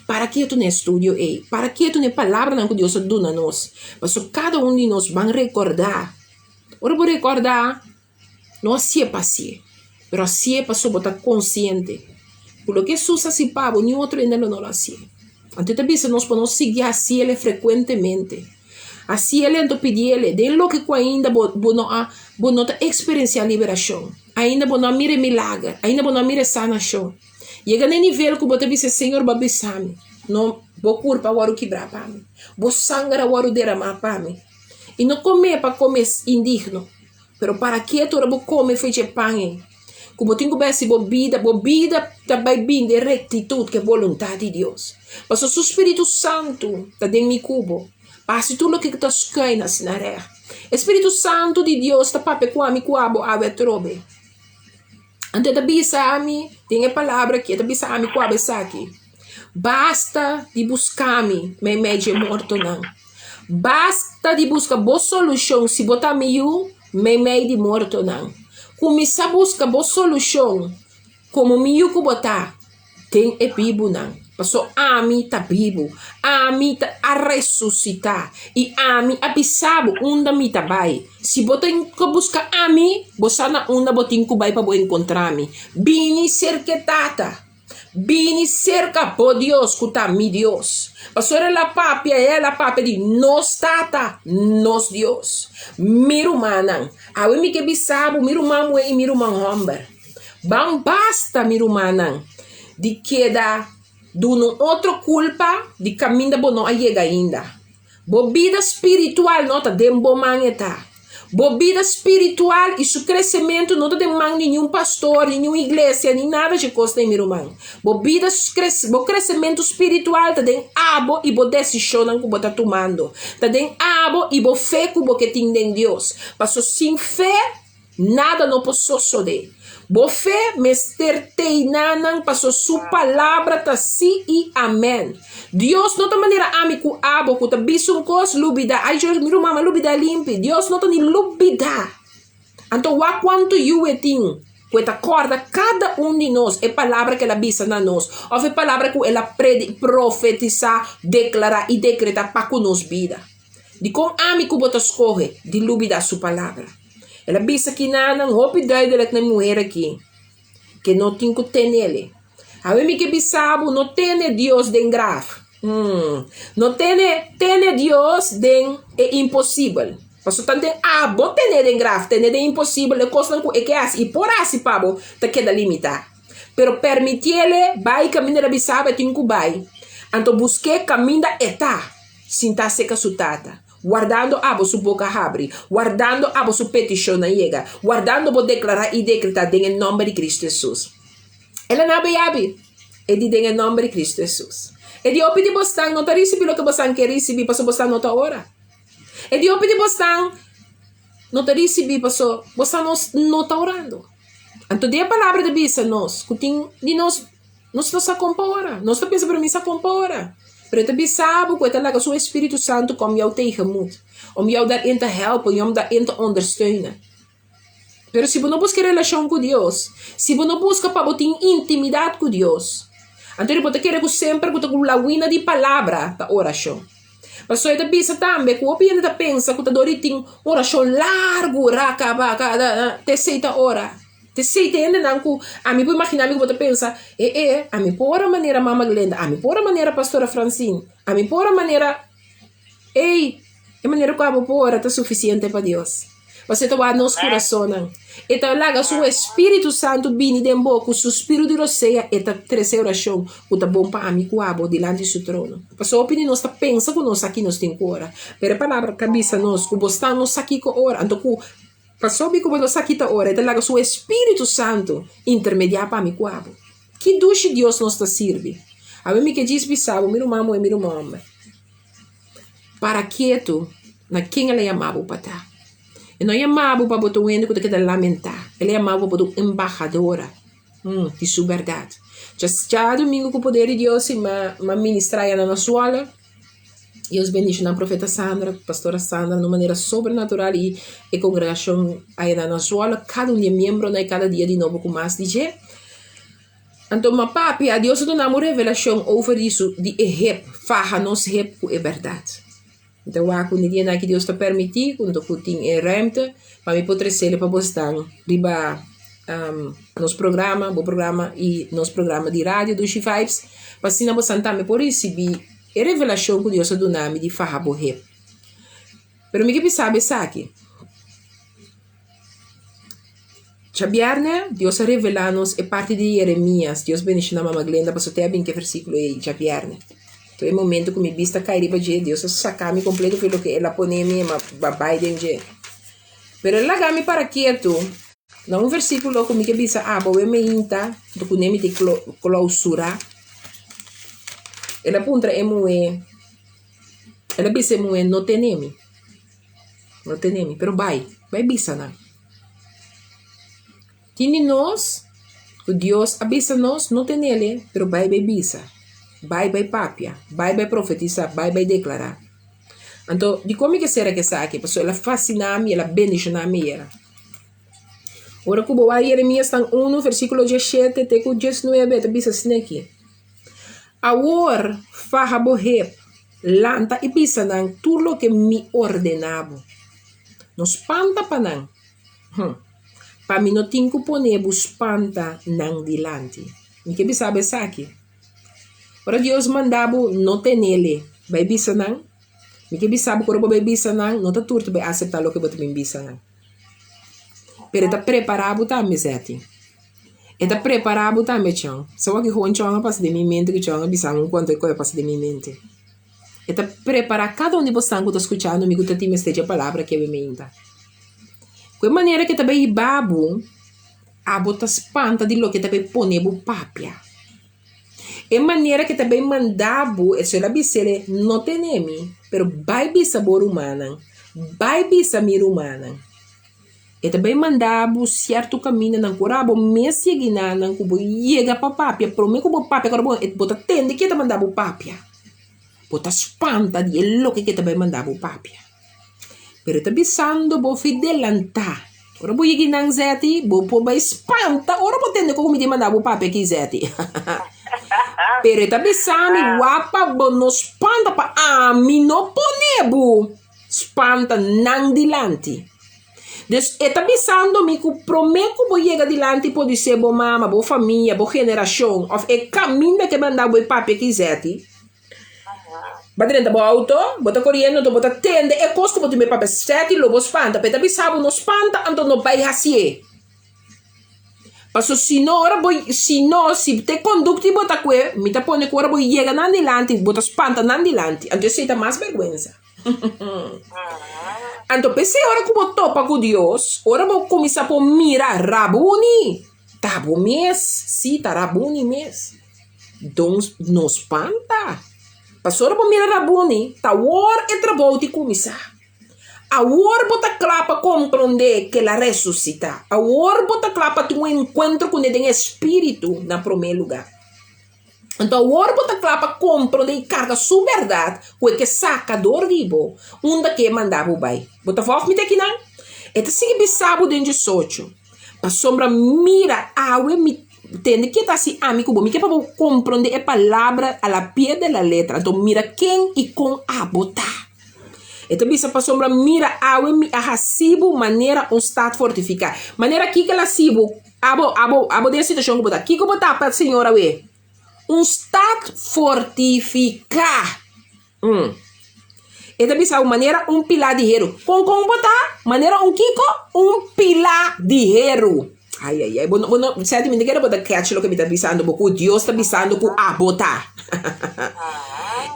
[SPEAKER 1] Para ketu na e studio ei, para ketu na e palabranan ku Dios a duna nos, pasobra kada un di nos ban rekordá. Ora bo rekordá, no hasié pa hasié, pero hasié pasobra bo ta konsiente ku loke Hesus a hasi pa bo, niun otro hende lo no lo hasié. Anto e ta bisa nos pa nos sigui hasiel frekuentemente. Hasiel anto pidiel den loke ku ainda bo bo no a bo no ta eksperensiá liberashon, ainda bo no a mira e milager, ainda bo no a mira e sanashon. Yega na e nivel ku bo ta bisa, Señor, bo a bisa mi, no, bo kurpa a wòrdu kibrá pa mi, bo sanger a wòrdu deramá pa mi. I no kome pa kome indigno, pero para ketu ora bo kome for dje pan ei, ku bo tin ku bai hasi bo bida, bo bida ta bai bini den rektitut ku e boluntat di Dios. Pasobra su Spiritu Santu ta den mi ku bo, pa hasi tur loke ku ta skuin asina règt. E Spiritu Santu di Dios ta papia ku ami ku abo awe atrobe. Anto e ta bisa mi den e palabra aki, e ta bisa ami ku abo esaki, Basta di buska mi meimei dje mortonan. Basta di buska bo solushon si bo ta mi yu meimei di mortonan. Kuminsá buska bo solushon komo mi yu ku bo ta den e bibunan. Paso ami ta bibu, ami ta a resusitá i ami a bisa bo unda mi ta bai. Si bo tin ku buska ami, bo sa na unda bo tin ku bai pa bo enkontrá mi. Bini serka e Tata. Bini serka bo Dios ku ta mi Dios. Pasobra el a papia, el a papia di nos Tata, nos Dios. Mi rumannan, awe mi ke bisa bo, mi ruman muhé i mi ruman hòmber, ban basta, mi rumannan, di keda duna un otro kulpa di kaminda bo no a yega ainda. Bo bida spiritual no ta den bo man e ta. Bo bida spiritual i su kresementu no ta den man di niun pastor, ni niun iglesia, ni nada dje kosnan, mi ruman. Bo bida, bo kresementu spiritual ta den abo i bo desishonnan ku bo ta tumando. Ta den abo i bo fe ku bo ke tin den Dios. Paso sin fe, Nada no por sosodé. Bo fe mester teina nan paso su palabra ta sí i amèn. Dios no ta manera ami ku abo ku ta bisa un kos, lubidá. Ay Dios, mi ruman, m'a lubidá limpi. Dios no ta ni lubidá. Anto wak kuantu yu e tin ku e ta kòrda kada un di nos e palabra ku el a bisa na nos òf e palabra ku el a predi, profetisá, deklará i dekretá pa ku nos bida. Dikon ami ku bo ta skohe di lubidá su palabra? El a bisa kinanan hopi duidelik na e muher aki ke no tin ku tenele. Awe mi ke bisa bo, no tene Dios den graf. Hmm. No tene, tene Dios den e imposibel. Pasobra tanten abo tene den graf, tene den imposibel, e kosnan ku e ke hasi i por hasi pa bo ta keda limitá. Pero permitiele bai kaminda el a bisa bo e tin ku bai. Anto busk'é kaminda e ta. Sintá seka su tata, wardando abo su boka habri, wardando abo su petishonnan yega, wardando bo deklará i dekretá den e nòmber di Kristu Hesus. El a nabe yabi, e di den e nòmber di Kristu Hesus. E di hopi di bosnan no ta risibí loke bosnan ke risibí pasobra bosnan no ta ora. E di hopi di bosnan no ta risibí pasobra bosnan no ta orando. Anto den e palabra ta bisa nos ku tin di nos. Nos no sa kon pa ora. Nos ta pensa, pero mi sa kon pa ora. Pero e ta bisa bo ku e ta laga su Espíritu Santu kom jou tegemoet, om jou daarin te helpen i om daarin te ondersteunen. Pero si bo no buska e relashon ku Dios, si bo no buska pa bo tin intimidat ku Dios, anto bo ta kere ku semper ku ta ku lawina di palabra ta orashon. Pasobra e ta bisa tambe ku hopi hende ta pensa ku ta dor di tin orashon largu, raka baka da da, te esei ta ora. Te sei te hendenan ku ami por imaginá mi ku bo ta pensa, e e, ami por ora manera Mama Glenda, ami por ora manera Pastora Francine, ami por ora manera, ey, e manera ku abo por ora ta sufisiente pa Dios. Pasobra e ta wak nos kurasonnan. E ta laga su Espíritu Santu bini den bo ku su spiru di rosea e ta trese orashon ku ta bon pa ami ku abo dilanti su trono. Pasobra hopi di nos ta pensa ku nos sa ki nos tin ku ora, pero e palabra ta bisa nos ku bo sta no sa kiko ora, anto ku Pasobra ku bo no sa ki ta ora, e ta laga su Espíritu Santu intermediá pa mi ku abo. Ki dushi Dios nos ta sirbi! Awe mi ke djis bisa bo, mi ruman muhé, mi ruman hòmber, para ketu na ken el a yama bo pa ta. E no yama bo pa bo ta un hende ku ta keda lamentá, el a yama bo pa bo ta un embahadora di su bèrdat. Djadumingu ku poder di Dios i m'a ministrá ya na nos wòle. Dios bendiciona profeta Sandra, pastora Sandra na un manera sobrenatural y e congregacion aya na Zwolle, cada un di e miembronan y cada dia di nobo cu mas di dje. Anto ma papia, Dios a duna mi un revelacion over di su di e hep, faha nos hep cu e berdad. Mi ta wak un di dianan aki Dios ta permiti cu cu tin e ruimte pa mi por trecele pa bosnan riba nos programa, bo programa y nos programa di radio Dushi Vibes, pa asina bosan tambe por ricibi E revelashon ku Dios a duna mi di faha bo hep. Pero mi ke bisa bo esaki, Djabièrnè Dios a revelá nos e parti di Yeremías. Dios bendishoná Mama Glenda pasobra te a bin ku e versíkulo ei djabièrnè. Tur e momento ku mi bista kai riba dje, Dios a saka mi kompleto for loke el a pone mi, mi a bai den dje. Pero el a laga mi para ketu na un versíkulo ku mi ke bisa abo awe meinta, ku ne mi tin klousurá. El a puntra e muhé, el a bisa e muhé, No tene mi, no tene mi, pero bai, bai bisa nan. Tin di nos.
[SPEAKER 3] Ku Dios a bisa nos, no tenele, pero bai bai bisa, bai bai papia, bai bai profetisá, bai bai deklará. Anto, dikon mi ke sera ku esaki? Pasobra el a fasiná mi, el a bendishoná mi yera. Ora ku bo wak Jeremias tan unu, versíkulo diesshete te ku diesnuebe, e ta bisa asina aki, Awor, faha bo hep, lanta i bisa nan tur loke mi ordená bo. No spanta pa nan. Hm. Pa mi no tin ku pone bo spanta nan dilanti. Mi ke bisa bo esaki. Ora Dios manda bo no tenele, bai bisa nan. Mi ke bisa bo ku ora bo bai bisa nan, no ta tur ta bai aseptá loke bo ta bin bisa nan. Pero e ta prepará bo tambe, Zeti. E ta prepará bo tambe, Chon. Sa wak ki Chon a pasa den mi mente ku Chon a bisa mi un kuantu e kos a pasa den mi mente. E ta prepará kada un di bosan ku ta skuchando mi ku ta tin mester dje palabra ke mi meinta. Ku e manera ke ta bai hiba bo, abo ta spanta di loke ta bai pone bo papia. E manera ke ta bai manda bo, esei el a bis'é, no tene mi, pero bai bisa bo rumannan, bai bisa mi rumannan. E ta bai manda bo sierto kamindanan ku ora bo mes yega enanan ku bo yega pa papia, promé ku bo papia kòrda bo bo ta tende ke ta manda bo papia. Bo ta spanta di e loke ke ta bai manda bo papia. Pero e ta bisando bo fi delantá. Ora bo yega einan zèti, bo por bai spanta ora bo tende kon mi tin manda bo papia aki zèti. Pero e ta bisa mi, wapa bo no spanta pa ami no pone bo spanta nan dilanti. Dus e ta bisando mi ku promé ku bo yega dilanti podisé bo mama, bo famia, bo generashon òf e kaminda ke manda bo e papia aki zèti, Bo a drenta bo auto, bo ta koriendo anto bo ta tende e kos ku bo tin bai papia sèt i lo bo spanta. P'e ta bisa bo no spanta anto no bai hasié. Paso si no ora bo si no si te kondukta bo ta kue mi ta pone ku ora bo yega nan dilanti bo ta spanta nan dilanti anto esei ta mas bèrgwensa. Anto p'esei ora ku bo topa ku Dios ora bo kuminsá por mira Rabuni ta bo mes, si ta Rabuni mes. Don no spanta. Pasobra bo mira Rabuni, ta awor e trabou ti kuminsá. Awor bo ta kla pa komprondé ke el a resusitá. Awor bo ta kla pa tin un enkuentro kuné den espíritu na promé lugá. Anto awor bo ta kla pa komprondé i karga su bèrdat ku e ke saka dor di bo unda ke e manda bo bai. Bo ta vòg mi te kinan? E ta sigui bisa bo den diesocho, Pasobra mira, awe mi Tende ke ta hasi ami ku bo. Mi ke pa bo komprondé e palabra a la pie de la letra. Anto mira ken i kon abo ta. E ta bisa pasobra mira awe mi a hasi bo manera un stat fortifiká. Manera kiko el hasi bo? Abo, abo, abo den e situashon ku bo ta. Kiko bo ta pa Señor awe? Un stat fortifiká. Un. E ta bisa manera un pilá di heru. Kon kon bo ta? Manera un kiko? Un pilá di heru. Ai, ai, ai. Bo no, bo no, senti, mi no kere bo ta catch loke mi ta bisando bo, ku Dios ta bisando ku abo ta.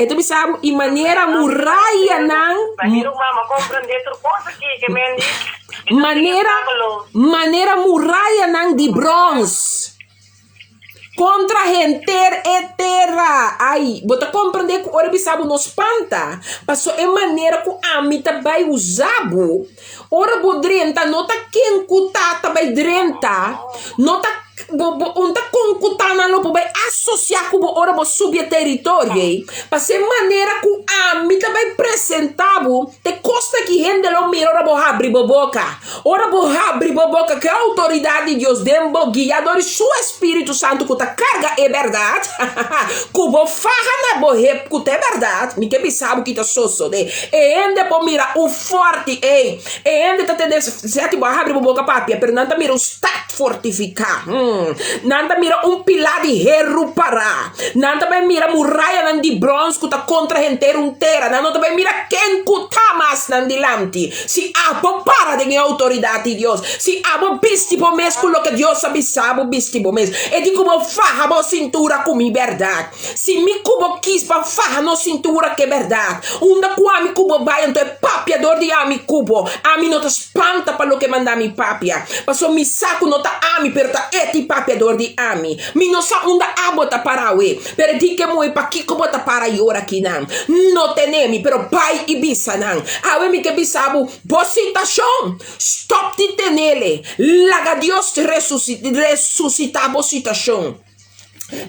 [SPEAKER 3] E ta bisa bo, i manera murayanan. Manera, manera murayanan di brons. Kontra henter e tera. Ai, bo ta komprendé ku ora bisa bo no spanta, paso e manera ku ami ta bai usa bo, ora bo drenta no ta ken ku ta ta bai drenta, no ta bo bo un ta kon ku ta nan lo por bai asosiá ku bo ora bo subi e teritorio ei, paso e manera ku ami ta bai presentá bo, te kosnan ki hende lo mira ora bo habri bo boka. Ora bo habri bo boka ku e outoridat di Dios den bo guia dor di su Espíritu Santu ku ta karga e bèrdat, ku bo faha na bo hep ku ta e bèrdat, mi ke bisa bo ki ta sosodé. E hende por mira un fòrti ei, e hende ta tende sèti bo a habri bo boka papia, pero nan ta mira un stat fortifiká, nan ta mira un pilá di heru pará, nan ta bai mira murayanan di bròns ku ta kontra henter un tera, nan no ta bai mira ken ku ta mas nan dilanti. Si abo para den e outoridat di Dios, si abo bisti bo mes ku loke Dios a bisa bo bisti bo mes, e di ku bo faha bo sintura ku mi bèrdat. Si mi ku bo kis pa faha nos sintura ku e bèrdat, unda ku ami ku bo bai, anto e papia dor di ami ku bo. Ami no ta spanta pa loke manda mi papia, pasobra mi sa ku no ta ami, pero ta e ti papia dor di ami. Mi no sa unda abo ta para awe, pero di ke moe pakiko bo ta para yora kinan.
[SPEAKER 1] No tene mi, pero bai i bisa nan. Awe mi ke bisa bo, bo situashon, stòp di tenele. Laga Dios resusitá bo situashon.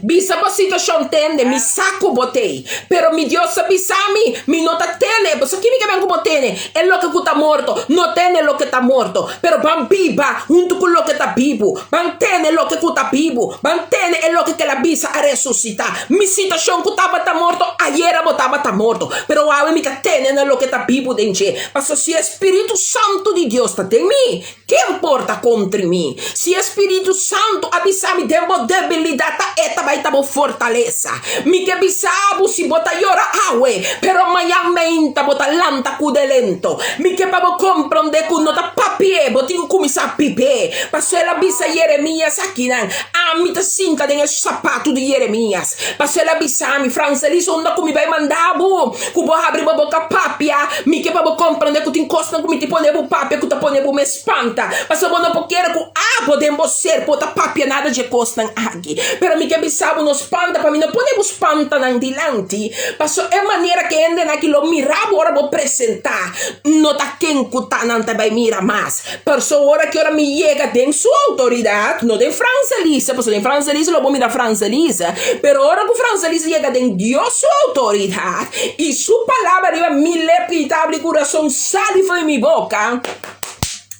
[SPEAKER 1] Bisa bo situashon tende, mi sa ku bo tei, pero mi Dios a bisa mi, mi no ta tene, bo sa ki mi ke men ku bo tene? E loke ku ta morto, no tene loke ta morto, pero ban biba huntu ku loke ta bibu, ban tene loke ku ta bibu, ban tene e loke kel a bisa a resusitá. Mi situashon ku tabata morto, ayera bo tabata morto, pero awe mi ta tene na loke ta bibu den dje, pasobra si e Spiritu Santu di Dios ta den mi, Ken por ta kontri mi? Si e Spiritu Santu a bisa mi den bo debilidat ta e ta bai ta bo fortalesa. Mi ke bisa bo si bo ta yora awe, pero mañan meinta bo ta lanta ku delento. Mi ke pa bo komprondé ku no ta papi'é, bo tin ku kuminsá bib'é. Pasobra el a bisa Yeremías akinan, Ami ta sinta den e sapatu di Yeremías. Pasobra el a bisa mi, Francelis, unda ku mi bai manda bo? Ku bo habri bo boka papia, mi ke pa bo komprende ku tin kosnan ku mi tin pone bo papia ku ta pone bo mes spanta. Pasobra bo no por kere ku abo den bo ser por ta papia nada dje kosnan aki. Pero mi ke bisa bo no spanta pa mi no pone bo spantanan dilanti. Pasobra e manera ku e hendenan aki lo mira bo ora bo presentá no ta ken ku ta nan ta bai mira mas. Pasobra ora ki ora mi yega den su outoridat, no den Frans Elisa, pasobra den Frans Elisa lo bo mira Frans Elisa, pero ora ku Frans Elisa yega den Dios su outoridat i su palabra riba mi lep i ta abri kurason sali for di mi boka,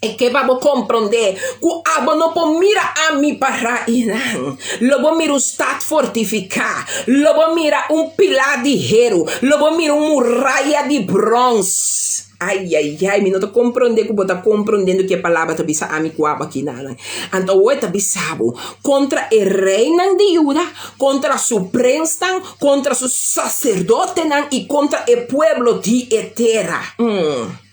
[SPEAKER 1] e ke pa bo komprondé ku abo no por mira ami pará einan. Lo bo mira un stat fortifiká, lo bo mira un pilá di heru, lo bo mira un muraya di bròns. Ai, ai, ai, mi no ta komprondé ku bo ta komprondendo ke palabra ta bisa ami ku abo aki nanan. Anto awor e ta bisa bo, kontra e reinan di Juda, kontra su prensnan, kontra su saserdotenan i kontra e pueblo di e tera. Mm.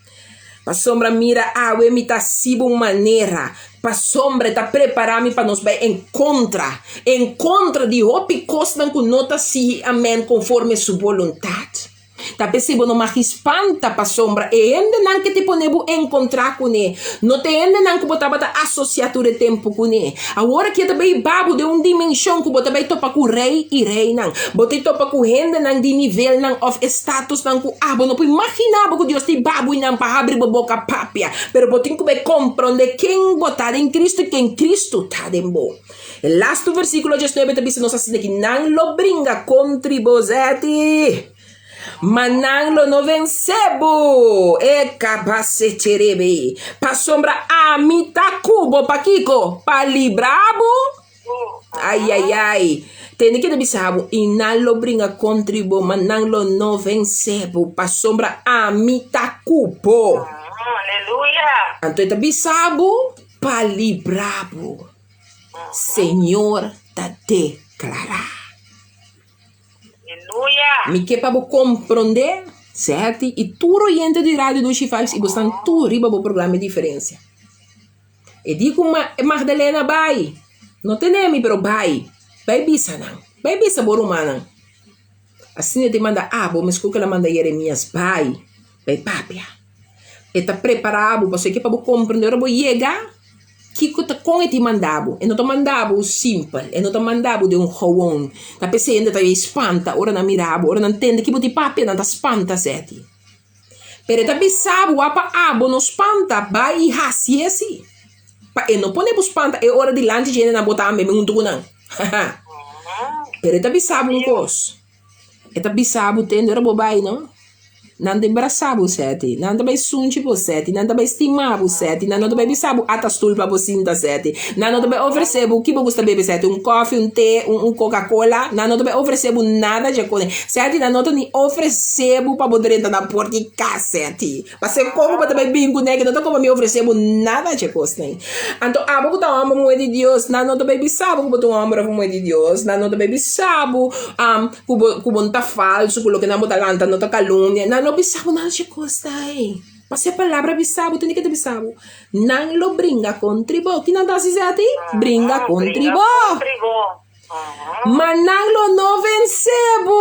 [SPEAKER 1] Pasobra mira, awe mi ta hasi bo un manera, pasobra e ta prepará mi pa nos bai en kontra, en kontra di hopi kosnan ku no ta sigui amen konforme su boluntat. Ta p'esei bo no mag spanta pasobra e hendenan ke te pone bo enkontrá kuné no ta e hendenan ku bo tabata asosiá tur e tempu kuné. Awor aki e ta bai hiba bo den un dimenshon ku bo ta bai topa ku rei i reinan. Bo ta topa ku hendenan di nivelnan òf estatusnan ku abo no por imaginá bo ku Dios ta hiba bo einan pa habri bo boka papia. Pero bo tin ku bai komprondé ken bo ta den Kristu i ken Kristu ta den bo. E lastu versíkulo diesnuebe ta bisa nos asina ki nan lo bringa kontri bo zèti, ma nan lo no vensé bo, e kabasecherebe, pasobra ami ta ku bo. Pakiko? Pa libra bo. Ai, ai, ai. Tende ke ta bisa bo, i nan lo bringa kontri bo, ma nan lo no vensé bo, pasobra ami ta ku bo.
[SPEAKER 2] Aleluya!
[SPEAKER 1] Anto e ta bisa bo, pa libra bo. Señor ta deklará.
[SPEAKER 2] Aleluya!
[SPEAKER 1] Mi ke pa bo komprondé, Seti i tur oyente di Radio Dushi Vibes i bo stan tur riba bo programa e diferensia. E di ku Magdalena bai, no tene mi pero bai, bai bisa nan, bai bisa bo rumannan. Asina e ta manda abo meskos ku el a manda Yeremias, bai, bai papia. E ta prepará bo pasobra e ke pa bo komprendé ora bo yega kiko ta kon e tin manda bo. E no ta manda bo simpel, e no ta manda bo den un gewoon. Ta p'esei hende ta spanta ora nan mira bo, ora nan tende ki bo tin papia nan ta spanta sèti. Pero e ta bisa bo wak pa abo no spanta, bai i hasi esi. Pa e no pone bo spanta e ora dilanti dje hendenan bo tambe huntu ku nan. Pero e ta bisa bo un kos. E ta bisa bo tende ora bo bai no, nan ta brasa bo sèti, nan ta bai sunchi bo sèti, nan ta bai stima bo sèti, nan no ta bai bisa bo ata stul pa bo sinta sèti, nan no ta bai ofresé bo ki bo gusta bebe sèti, un kòfi, un te, un koka kola, nan no ta bai ofresé bo nada dje kos. Sèti nan no ta ni ofresé bo pa bo drenta nan porta di kas sèti. Pas'e komo bo ta bai bin ku nèk, no ta komo mi ofresé bo nada dje kosnan. Anto abo ku ta un hòmber muhé di Dios, nan no ta bai bisa bo ku bo ta un hòmber òf un muhé di Dios, nan no ta bai bisa bo ku bo ku bo no ta falsu, ku loke nan bo ta lanta no ta kalumnia, nan no bisa bo nada dje kosnan ei. Pas'e palabra bisa bo, tene ke ta bisa bo, nan lo bringa kontri bo. Ki nan ta hasi Zeti? Bringa kontri bo. Ma nan lo no vensé bo.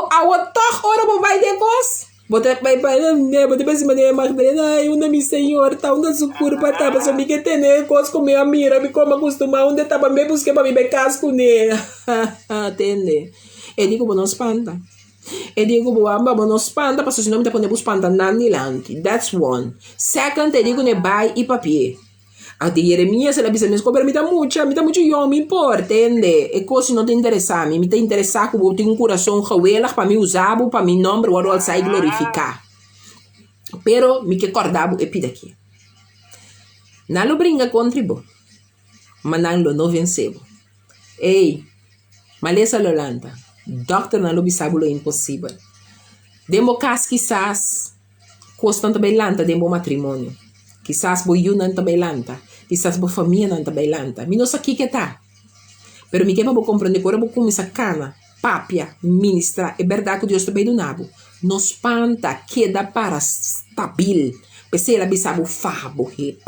[SPEAKER 1] Awo tòg ora bo bai den kos. Bo ta bai pa bo ta pensa manera Magdalena, ai unda mi Señor ta, unda su curpa ta, pasobra mi ke tene e cos cu mi a mira, mi como acostuma unda e taba, mi bai busca pa mi bai cas cune. Tende, e di cu bo no spanta.
[SPEAKER 3] E di ku bo amba bo no spanta pasobra si no mi ta pone bo spanta nan dilanti. That's one. Second e di ku ne bai i papi'é. Anto Jeremias el a bisa mes ku pero mi ta mucha, mi ta muchu yong, mi por tende e kos no ta interesá mi, mi ta interesá ku bo tin un kurason geweldig pa mi usa bo pa mi nòmber wòrdu alsá i glorifiká. Pero mi ke kòrda bo e pida aki. Nan lo bringa kontra bo, ma nan lo no vensé bo. Ey, malesa lo lanta, dòkternan lo bisa bo lo imposibel. Den bo kas kisas kosnan ta bai lanta den bo matrimonio, kisas bo yunan ta bai lanta, kisas bo famianan ta bai lanta. Mi no sa kiko e ta, pero mi ke pa bo komprende ku ora bo kuminsá kana, papia, ministrá e bèrdat ku Dios ta bai duna bo, no spanta, keda para stabil. P'esei el a bisa bo, Faha bo hep,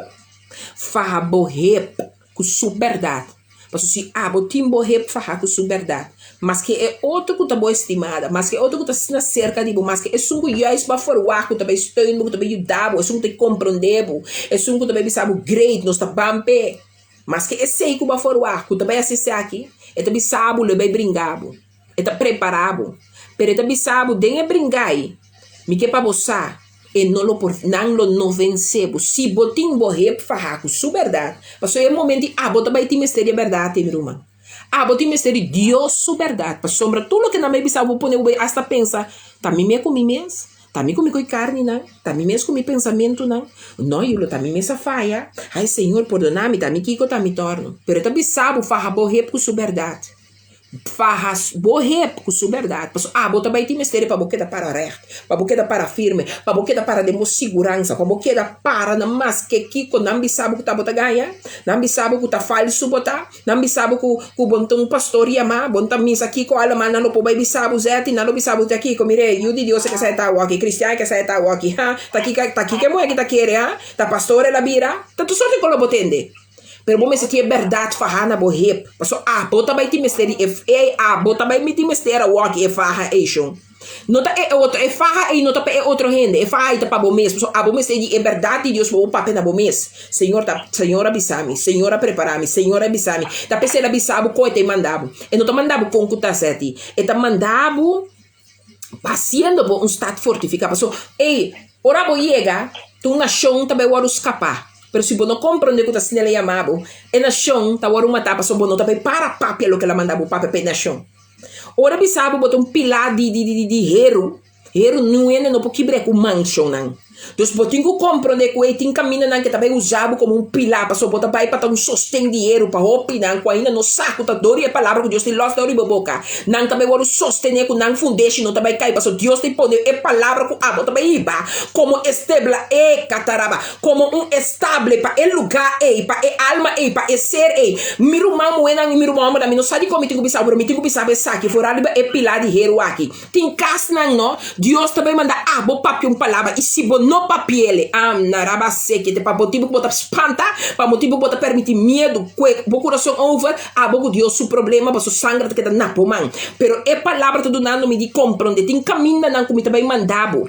[SPEAKER 3] faha bo hep. ku su bèrdat. Pasobra si abo tin bo hep fahá ku su bèrdat, maske e otro ku ta bo estimada, maske e otro ku ta asina serka di bo, maske esun ku juist bo a ferwagt ku ta bai steun bo, ku ta bai yuda bo, esun ku ta komprondé bo, esun ku ta bai bisa bo great, nos ta ban p'e, maske esei ku bo a ferwagt ku ta bai hasi esaki, e ta bisa bo lo e bai bringa bo. E ta prepará bo. Pero e ta bisa bo den e bringai, Mi ke pa bo sa, e no lo por, nan lo no vensé bo. Si bo tin bo hep fahá ku su bèrdat, pasobra e momento di abo ta bai tin mester di e bèrdat ei, mi ruman. Abo tin mester di Dios su bèrdat, pasobra tur loke nan bai bisa bo, bo pone bo bai asta pensa, Ta mi me ku mi mes? Ta mi ku mi koi karninan? Ta mi mes ku mi pensamentunan? No, yu, lo ta mi mes a faya. Ai, Señor, pordoná mi, ta mi kiko ta mi tòrnu. Pero e ta bisa bo, faha bo hep ku su bèrdat. Faha bo hep ku su bèrdat, pasobra abo ta bai tin mester pa bo keda para règt, pa bo keda para firme, pa bo keda para den bo siguransa, pa bo keda para na maske kiko nan bisa bo ku ta bo ta gaña, nan bisa bo ku ta falsu bo ta, nan bisa bo ku ku bo no ta un pastor yamá, bo no ta misa kiko alaman nan lo por bai bisa bo zèt i nan lo bisa bo ta kiko, mire yu di Dios e ke sa e ta awoki, kristian e ke sa e ta awoki, ha, ta kiko ta kiko e muhé aki ta kere, ha, ta pastor el a bira, ta tur sorti ku lo bo tende. Pero bo mester tin e bèrdat faha na bo hep. Pasobra abo ta bai tin mester di e ei, abo ta bai tin mester awor-aki e faha ei shon. No ta e otro, e faha ei no ta pa e otro hende, e faha ei ta pa bo mes. Pasobra abo mester di e bèrdat di Dios pa bo papia na bo mes. Señor ta, Señor a bisa mi, Señor a prepara mi, Señor a bisa mi. Ta p'esei el a bisa bo kon e ta e manda bo. E no ta manda bo kon ku ta seti. E ta manda bo Haciendo bo un stad fortifica. Paso, ey, ora bo yega, tur nacion ta bay worde scapa. Pero si bo no comprende cu ta asina el a yama bo, e nacion ta worde mata pasobra bo no ta bay para papia loke el a manda bo papia pa e nacion. Ora bisa bo, bo ta un pila di, di, di, di heru, heru niun hende no por kibra cu mansionnan. Dus bo tin ku komprondé ku e tin kamindanan ke ta bai usa bo komo un pilá, pasobra bo ta bai pa ta un sosten di heru pa hopinan ku ainda no sa ku ta dor di e palabra ku Dios tin lòs dor riba boka. Nan ta bai wòrdu sostené ku nan fundeshi no ta bai kai, pasobra Dios tin pone e palabra ku abo ta bai hiba komo estebla, e kataraba, komo un estable pa e lugá ei, pa e alma ei, pa e ser ei. Mi ruman muhénan i mi ruman hòmbernan, mi no sa dikon mi tin ku bisa bo, pero mi tin ku bisa bo esaki, foral riba e pilá di heru aki. Tin kasnan no, Dios ta bai manda abo papia un palabra i si bo no papiele, amna raba seke te pa motibu ku bo ta spanta, pa motibu ku bo ta permiti miedu kue bo kurason over, abo ku Dios su problema paso sanger ta keda na bo man. Pero e palabra ta dunando mi di kompronde tin kamindanan ku mi ta bai manda bo.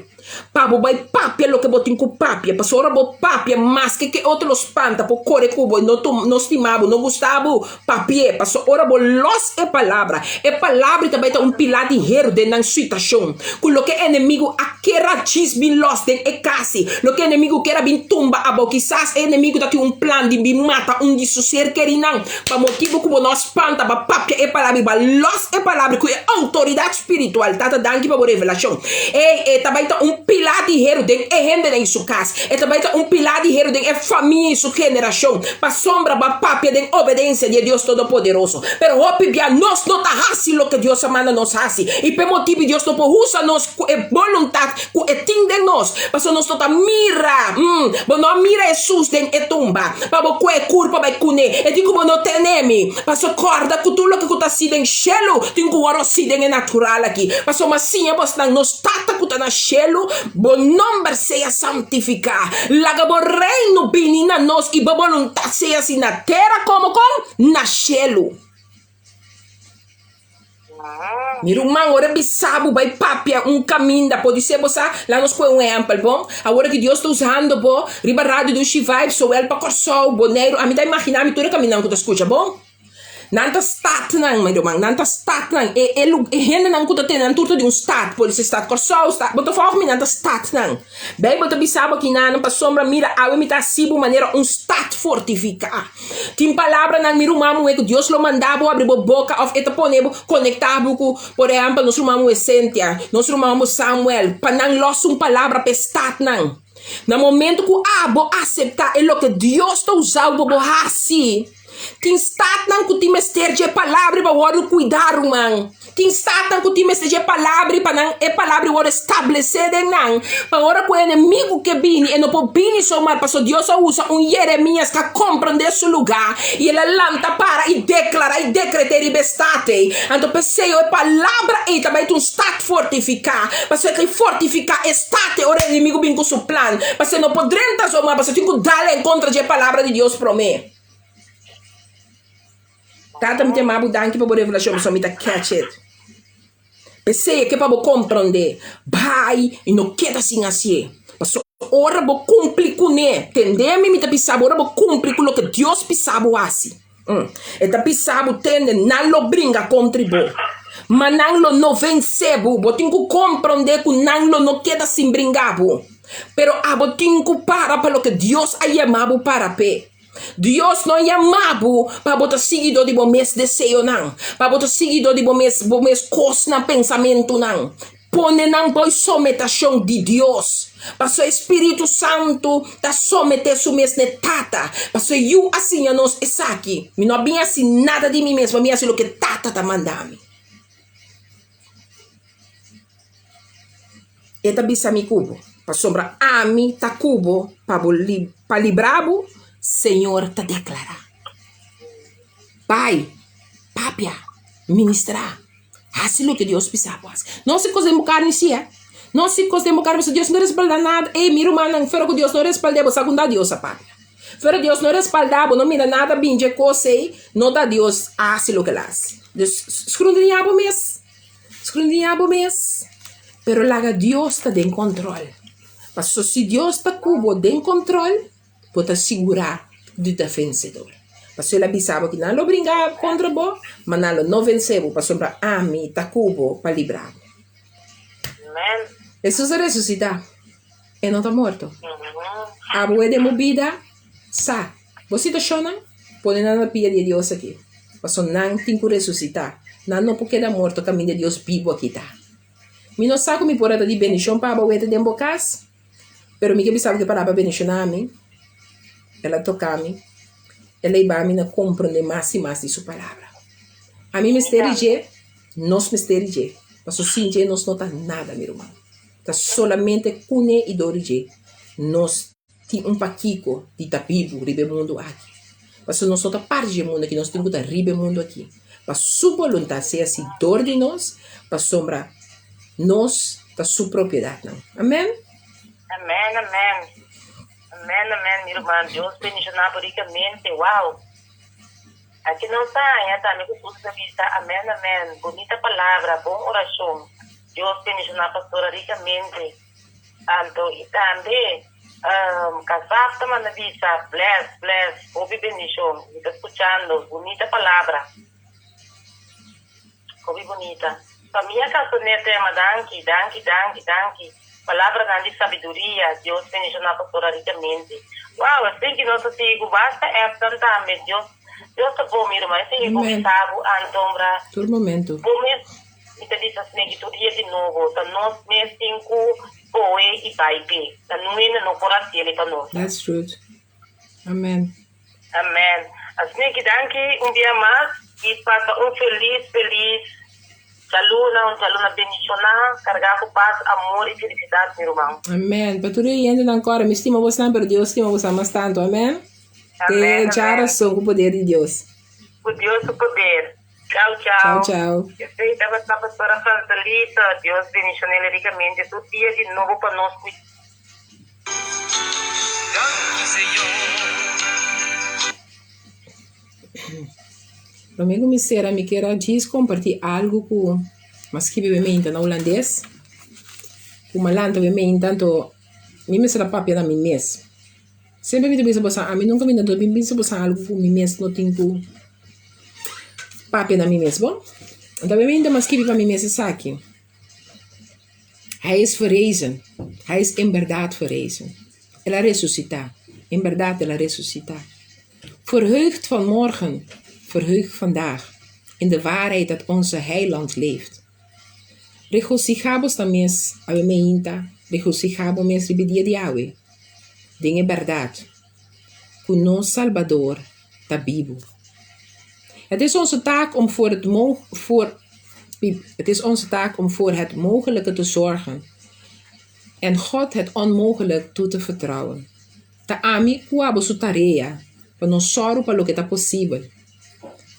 [SPEAKER 3] Pa bo bai papia loke bo tin ku papia, pasobra ora bo papia maske ke otro lo spanta por kore ku bo i no no stima bo, no gusta bo, papi'é, pasobra ora bo los e palabra, e palabra ta bai ta un pilá di heru den nan situashon, ku loke enemigu a kera djis bin los den e kasi, loke enemigu kera bin tumba abou, kisas e enemigu ta tin un plan di bin mata un di su ser kerinan, Pa motibu ku bo no a spanta pa papia e palabra i bo a lòs e palabra ku e outoridat spiritual. Tata, danki pa bo revelashon. Ey, e ta bai ta un pilá di heru den e hendenan i su kas. E ta bai ta un pilá di heru den e famia i su generashon. Pasobra bo a papia den obedensia di e Dios Todopoderoso. Pero hopi bia nos no ta hasi loke Dios a manda nos hasi. I p'e motibu Dios no por usa nos ku e boluntat ku e tin den nos. Pasobra nos no ta mira. Bo no a mira Hesus den e tumba. Pa bo kue e kurpa bai kuné. E di ku bo no tene mi. Paso kòrda ku tur loke ku ta hasi den shelu tin ku wòrdu hasi den e natural aki. Paso mi a siña bosnan, Nos Tata ku ta na shelu, bo nòmber sea santifiká. Laga bo Reino bini na nos i bo boluntat sea hasi na tera komo kon na shelu. Mi ruman, ora bisa bo bai papia un kaminda, podisé bo sa, laga nos pone un ehèmpel, bon? Awor ki Dios ta usando bo riba Radio Dushi Vibes, zowel pa Kòrsou, Boneiru, ami ta imaginá mi tur e kamindanan ku ta skucha, bon?
[SPEAKER 1] Nan ta statnan, mi ruman, nan ta statnan. E e lu e hendenan ku ta tene nan tur ta di un stat, por esei stat Kòrsou, stat, bo ta fòg mi, nan ta statnan. Beibel ta bisa bo kinanan, pasobra mira, awe mi ta hasi bo manera un stat fortifiká. Tin palabranan, mi ruman muhé, ku Dios lo manda bo abri bo boka òf e ta pone bo konektá bo ku, por ehèmpel, nos ruman muhé Cynthia, nos ruman homber Samuel, pa nan lòs un palabra pa e statnan. Na momento ku abo aseptá e loke Dios ta usa bo pa bo hasi, Tin statnan ku tin mester dje palabra pa wòrdu kuidá, ruman. Tin statnan ku tin mester dje palabra pa nan e palabra wòrdu establesé den nan, pa ora ku e enemigu ke bini, e no por bini somar, pasobra Dios a usa un Yeremías ku a komprendé su lugá, i el a lanta para i deklará i dekret'é riba e stat ei. Anto p'esei e palabra ei ta bai ta un stat fortifiká, pasobra e ta fortifiká e stat ei ora e enemigu bin ku su plan, pasobra e no por drenta somar, pasobra tin ku dal en kontra dje palabra di Dios promé. Tata mi ta yama bo danki pa bo revelashon pasobra mi ta catch it. P'esei e ke pa bo komprondé, bai i no keda sin hasié. Pasobra ora bo kumpli kuné, tende mi, mi ta bisa bo, ora bo kumpli ku loke Dios bisa bo hasi, e ta bisa bo, tende, nan lo bringa kontri bo, ma nan lo no vensé bo. Bo tin ku komprondé ku nan lo no keda sin bringa bo, pero abo tin ku para pa loke Dios a yama bo para p'e. Dios no yama bo pa bo ta siguidó di bo mes deseonan, pa bo ta siguidó di bo mes bo mes kosnan, pensamentunan. Pone nan bou sometashon di Dios, pasobra e Spiritu Santu ta someté su mes n'e Tata, pasobra e Yu a siña nos esaki, Mi no a bin hasi nada di mi mes, ma mi a hasi loke Tata ta manda mi. E ta bisa mi ku bo, pasobra ami ta ku bo pa bo pa libra bo, Señor ta deklará. Bai, papia, ministrá, hasi loke Dios bisa bo hasi. No hasi kos den bo karni si, eh. No hasi kos den bo karni pasobra Dios no respaldá nada. Ey, mi rumannan, fuera ku Dios no respald'é bo, sa ku ta Dios a papia. Fuera Dios no respaldá bo, no mira nada bin dje kos ey, no ta Dios a hasi loke el a hasi. Dus, skrundiñá bo mes. Scrundiña bo mes, pero laga Dios ta den control. Paso si Dios ta cu bo den control, bo ta sigura di ta vencedor. Paso el a bisa bo cu nan lo bringa contra bo, ma nan lo no vence bo, pasobra ami ta cu bo pa libra bo. Hesus a resucita, e no ta morto. Abo e den bo bida sa bo situacionnan, pone nan na pia di e Dios aki, pasobra nan tin ku resusitá. Nan no por keda morto kaminda e Dios bibu aki ta. Mi no sa ku mi por a ta di bendishon pa abo wete den bo kas, pero mi ke bisa bo ku e palabra bendishoná mi, el a toká mi, el a hiba mi na komprondé mas i mas di su palabra. Ami mester di dje, nos mester di dje, pasobra sin dje nos no ta nada, mi ruman. Ta solamente kuné i dor di dje nos Tin un pakiko di ta bibu riba e mundu aki. Pasobra nos no ta parti dje mundu aki, nos tin ku ta riba e mundu aki. Pa su boluntat sea si dor di nos, pasobra nos ta su propiedatnan. Amen.
[SPEAKER 2] Amen amen amen amen mi ruman Dios bendiciona bo ricamente wow aki nos ta haña tambe ku Susi ta bisa amen amen bonita palabra bon oracion Dios bendiciona pastora ricamente. Anto i tambe Kasaf ta manda bisa, Bless, bless, hopi bendishon, mi ta skuchando, bunita palabra, hopi bunita. Famia Casonet ta yama danki, danki, danki, danki, palabranan di sabiduria, Dios bendishona pastora rikamente. Wow, esei ki nos ta sigui ku basta appnan tambe, Dios, Dios ta bon mi ruman, esei ki ku bisa bo antombra,
[SPEAKER 3] Tur momento.
[SPEAKER 2] bo mes. Mi ta bisa Smegi tur dia di nobo, ta nos mes tin cu cohe y bay p'e. Ta nuende no por haciele pa nos.
[SPEAKER 3] That's truth. Amen.
[SPEAKER 2] Amen. Smegi danki un bia mas y pasa un feliz feliz djaluna, un djaluna bendiciona, carga cu paz, amor y felicidad mi ruman.
[SPEAKER 3] Amen. Pa tur e yentenan kore, mi stima bosnan, pero Dios stima bosnan mas tanto. Amen.
[SPEAKER 2] Amen,
[SPEAKER 3] Te djarason
[SPEAKER 2] amen.
[SPEAKER 3] ku poder di Dios.
[SPEAKER 2] Ku Dios su poder. Chao,
[SPEAKER 3] Chao,
[SPEAKER 2] chao.
[SPEAKER 3] chao.
[SPEAKER 2] Esei tabata Pastora Francelita. Dios bendicionele ricamente tur dia di nobo pa nos cu.
[SPEAKER 5] Danki Señor.
[SPEAKER 3] Prome ku mi sera mi kier a djis kompartí algu ku mi a skibi mi meinta na hulandes ku mi a lanta mi meinta anto mi mester a papia na mi mes. Semper mi ta bisa boso ami nunka mi ta bisa boso algu ku mi mes no tin ku. papia na mi mes, bon? Anto mi ainda m'a skibi pa mi mes esaki. Hij is verrezen. Hij is inderdaad verrezen. El a resusitá. Inderdaad el a resusitá. Verheugd vanmorgen, verheugd vandaag in de waarheid dat onze Heiland leeft. Regosihá bo ta mes awe meinta, regosihá bo mes riba e dia di awe, den e bèrdat ku nos Salbador ta bibu. Het is onze taak om voor het voor Het is onze taak om voor het mogelijke te zorgen en God het onmogelijk toe te vertrouwen. Ta ami ku abo su tarea pa nos sòru pa loke ta posibel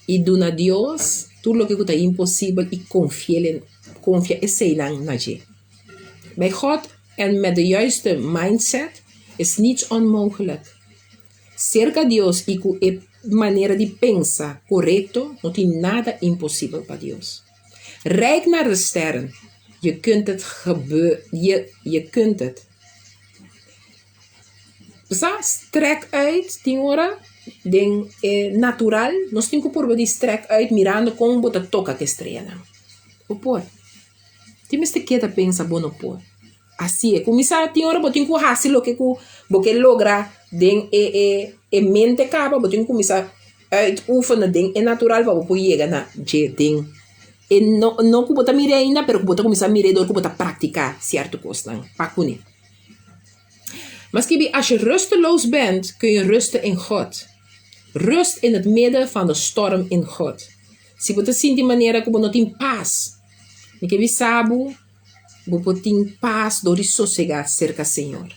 [SPEAKER 3] i duna Dios tur loke ku ta imposibel i konfi'el konfia eseinan na dje. Bij God en met de juiste mindset is niets onmogelijk. Serka Dios i ku e manera di pensa korekto no tin nada imposibel pa Dios. Reik naar de sterren, je kunt het gebe je je kunt het. Sa, strek uit tin ora den e natural nos tin ku purba di strek uit mirando kon bo ta toka ku e streanan. Bo por. Tin mester keda pensa bo no por. Asi e kuminsá tin ora bo tin ku hasi loke ku bo ke logra den e e e mente kaba bo tin ku kuminsá uit oefenen den e natural pa bo por yega na dje den e no no ku bo ta mira ainda pero ku bo ta kuminsá mira dor ku bo ta praktiká sierto kosnan pa kuné. Ma skibi als je rusteloos bent kun je rusten in God. Rust in het midden van de storm in God. Si bo ta sinti manera ku bo no tin pas, mi ke bisa bo, bo por tin pas dor di sosegá serka Señor.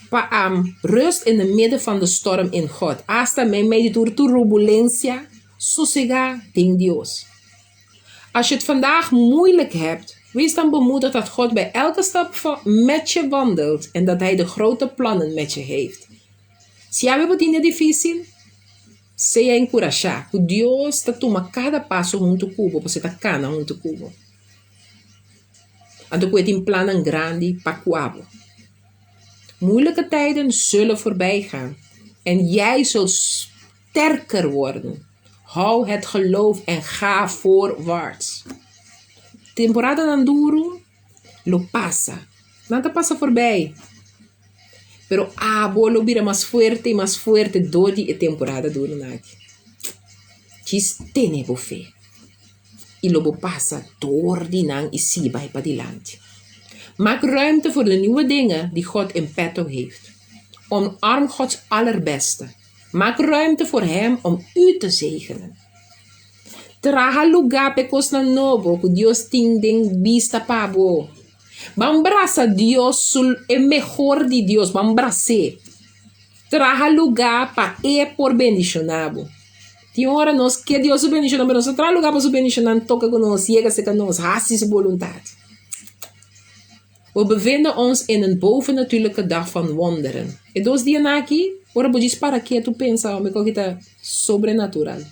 [SPEAKER 3] Pa rust in het midden van de storm in God. Asta meimei di tur turbulensia, sosegá den Dios. Als je het vandaag moeilijk hebt, wees dan bemoedigd dat God bij elke stap met je wandelt en dat Hij de grote plannen met je heeft. Si awe bo tin dia difísil, sea enkurashá ku Dios ta tuma kada paso huntu ku bo pasobra e ta kana huntu ku bo. Anto ku e tin plannan grandi pa ku abo. Moeilijke tijden zullen voorbij gaan en jij zult sterker worden. Hou het geloof en ga voorwaarts. Temporadanan duru lo pasa. Nan ta pasa forbij. Pero abo lo bira mas fuerte y mas fuerte dor di e temporada durunan aki. Djis tene bo fe y lo bo pasa dor di nan y sigui bai padilanti. Maak ruimte voor de nieuwe dingen die God in petto heeft. Omarm Gods allerbeste. Maak ruimte voor Hem om u te zegenen. Traha lugá pa e kosnan nobo ku Dios tin den bista pa bo. Ban brasa Dios su e mehor di Dios, ban bras'é. Traha lugá pa E por bendishoná bo. Tin ora nos ke Dios su bendishonnan, pero nos no traha lugá pa su bendishonnan toka ku nos, yega serka nos, hasi su boluntat. We bevinden ons in een bovennatuurlijke dag van wonderen. E dos dianan aki, ora bo djis para ketu pensa, mi koki ta sobrenatural.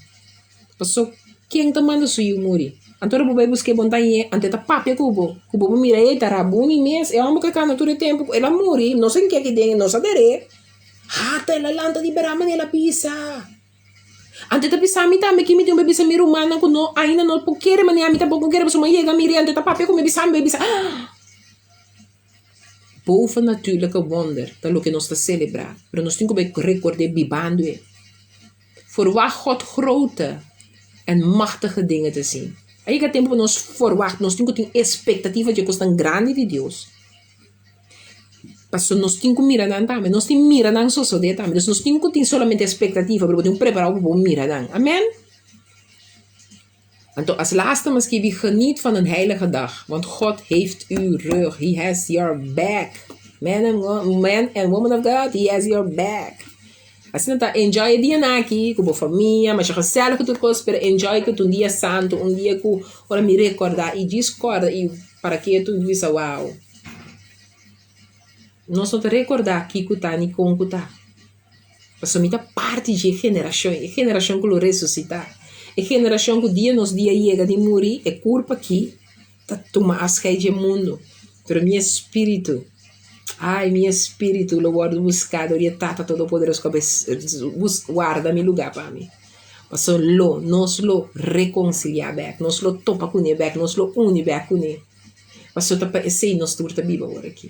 [SPEAKER 3] Paso, ken ta manda su yu muri? Anto ora bo bai buska e bon ta ñe, anto e ta papia ku bo, ku bo por mira, ey, ta Rabuni mes, e homber ku a kanta tur e tempu, el a muri, no sa en ke aki den, no sa der'é. Hata el a lanta di bera manera el a bisa. Anto e ta bisa mi tambe ki mi tin bisa mi rumannan ku no ainda no por kere manera mi tampoco kere pasobra mi a yega mira anto e ta papia ku mi bisa mi bisa ah Bovennatuurlijke wonder ta loke nos ta selebrá pero nos tin ku bai rekord'é bibando e. Verwacht God grote en machtige dingen te zien. A yega tempu pa nos verwacht nos tin ku tin espektativa dje kosnan grandi di Dios. Pasobra nos tin ku mira nan tambe. Nos tin mira nan sosodé tambe. Dus nos tin ku tin solamente espektativa, pero bo tin ku prepará bo pa bo mira nan. Amen? Anto as laatste mi a skibi, Geniet van een heilige dag, want God heeft uw rug. He has your back. Man and, man and woman of God, He has your back. Asina ta, enjoy e dianan aki ku bo famia, masha gezellig ku tur kos, pero enjoy ku ta un dia santu, un dia ku ora mi rekordá i djis kòrda i para ketu i bisa wow. Nos no ta rekordá kiko ta ni kon ku ta. Pasobra mi ta parti dje generashon, e generashon ku lo resusitá, e generashon ku dia nos dia yega di muri, e kurpa aki ta tuma afschei dje mundu, pero mi espíritu, ai, mi espíritu lo wòrdu buská dor di e Tata Todopoderoso ku a warda mi lugá pa mi. Paso lo nos lo rekonsiliá bèk, nos lo topa kuné bèk, nos lo uni bèk kuné. Paso ta pa esei nos tur ta biba ora aki.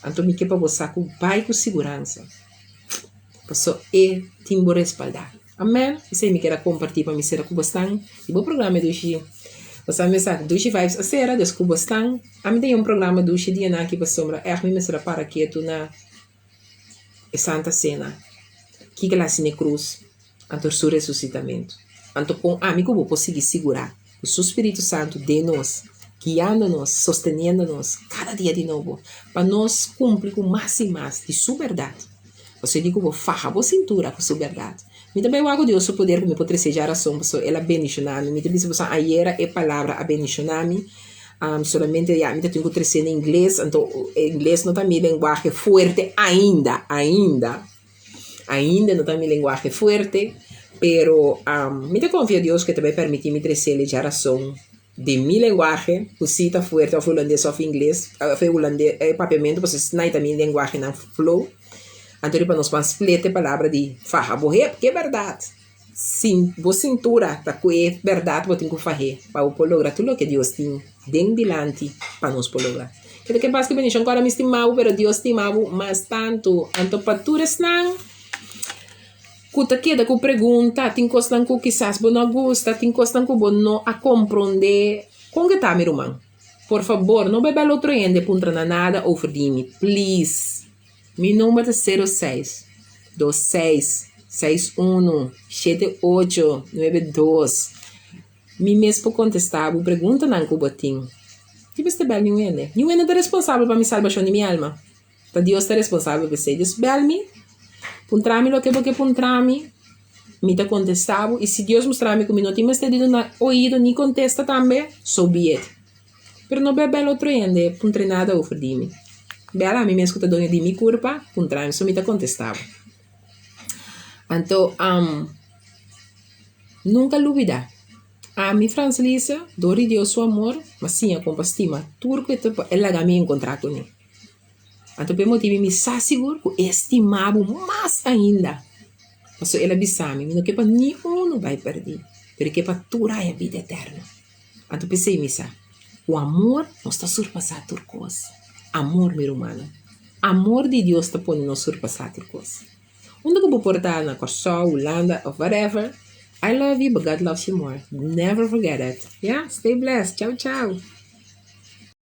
[SPEAKER 3] Anto mi ke pa bo sa ku bai ku siguransa, paso e tin bo respaldá. Amen. Esei mi kier a kompartí pa mi sera ku bosnan di bo programa Dushi. Bo sa mi sa ku Dushi Vibes a sera, des ku bosnan. Ami tin un programa Dushi dianan aki pasobra ègt mi mester a para ketu na e Santa Sena. Kiko el a hasi na e krus? Anto su resusitamentu. Anto kon ami ku bo por sigui sigurá ku su spiritu santu den nos, guiando nos, sosteniendo nos kada dia di nobo, pa nos kumpli ku mas i mas di su bèrdat? Pasobra e di ku bo faha bo sintura ku su bèrdat. Mi ta bai wak ku Dios su poder ku mi por trese dja rason, pasobra el a bendishoná mi. Mi ta bisa boso ayera e palabra a bendishoná mi. Solamente ya mi ta tin ku trese na ingles, anto ingles no ta mi lenguahe fuerte ainda, ainda. Ainda no ta mi lenguahe fuerte, pero mi ta confia Dios cu e ta bay permiti mi trecele djarason den mi lenguahe, cu si ta fuerte of hulandes of ingles, of e hulandes, e papiamento, pasobra esnai ta mi lenguahenan flow. Anto riba nos ban split e palabra di faha bo hep, ke berdad? Sin bo cintura ta cu e berdad bo tin cu fah'é pa bo por logra tur loke Dios tin den dilanti pa nos por logra. Keda ke pas ku bendishon ku ora mi stima bo, pero Dios stima bo mas tantu. Anto pa tur esnan ku ta keda ku pregunta, tin kosnan ku kisas bo no a gusta, tin kosnan ku bo no a komprondé, kon ke ta mi ruman? Por fabor no bai bel otro hende puntra nan nada over di mi, please. Mi number ta sero seis, dos seis, seis unu, shete ocho, nuebe dos. Mi mes por kontestá bo preguntanan ku bo tin. Ki mester bèl niun hende? Niun hende ta responsabel pa mi salbashon di mi alma. Ta Dios ta responsabel pa esei. Dios bèl mi, puntra mi loke bo ke puntra mi, mi ta kontestá bo. I si Dios mustra mi ku mi no tin mester di duna oido ni kontesta tambe, so be it. Pero no bèl bèl otro hende puntra nada over di mi. Bèl ami mes ku ta doño di mi kurpa, puntra mi, so mi ta kontestá bo. Anto, Nunka lubidá, ami Franslisa, dor di Dios su amor, m'a siña kon pa stima tur ku e ta e laga mi enkontrá kuné. Anto p'e motibu mi sa sigur ku e stima bo mas ainda. Pasobra el a bisa mi, mi no ke pa ni unu bai pèrdí, pero e ke pa tur haña bida eterno. Anto p'esei mi sa, ku amor nos ta surpasá tur kos. Amor, mi rumannan, amor di Dios ta pone nos surpasá tur kos. Unda ku bo por ta, na Kòrsou, Hulanda of whatever, I love you but God loves you more. Never forget that. Ya, stay blessed. Chau chau.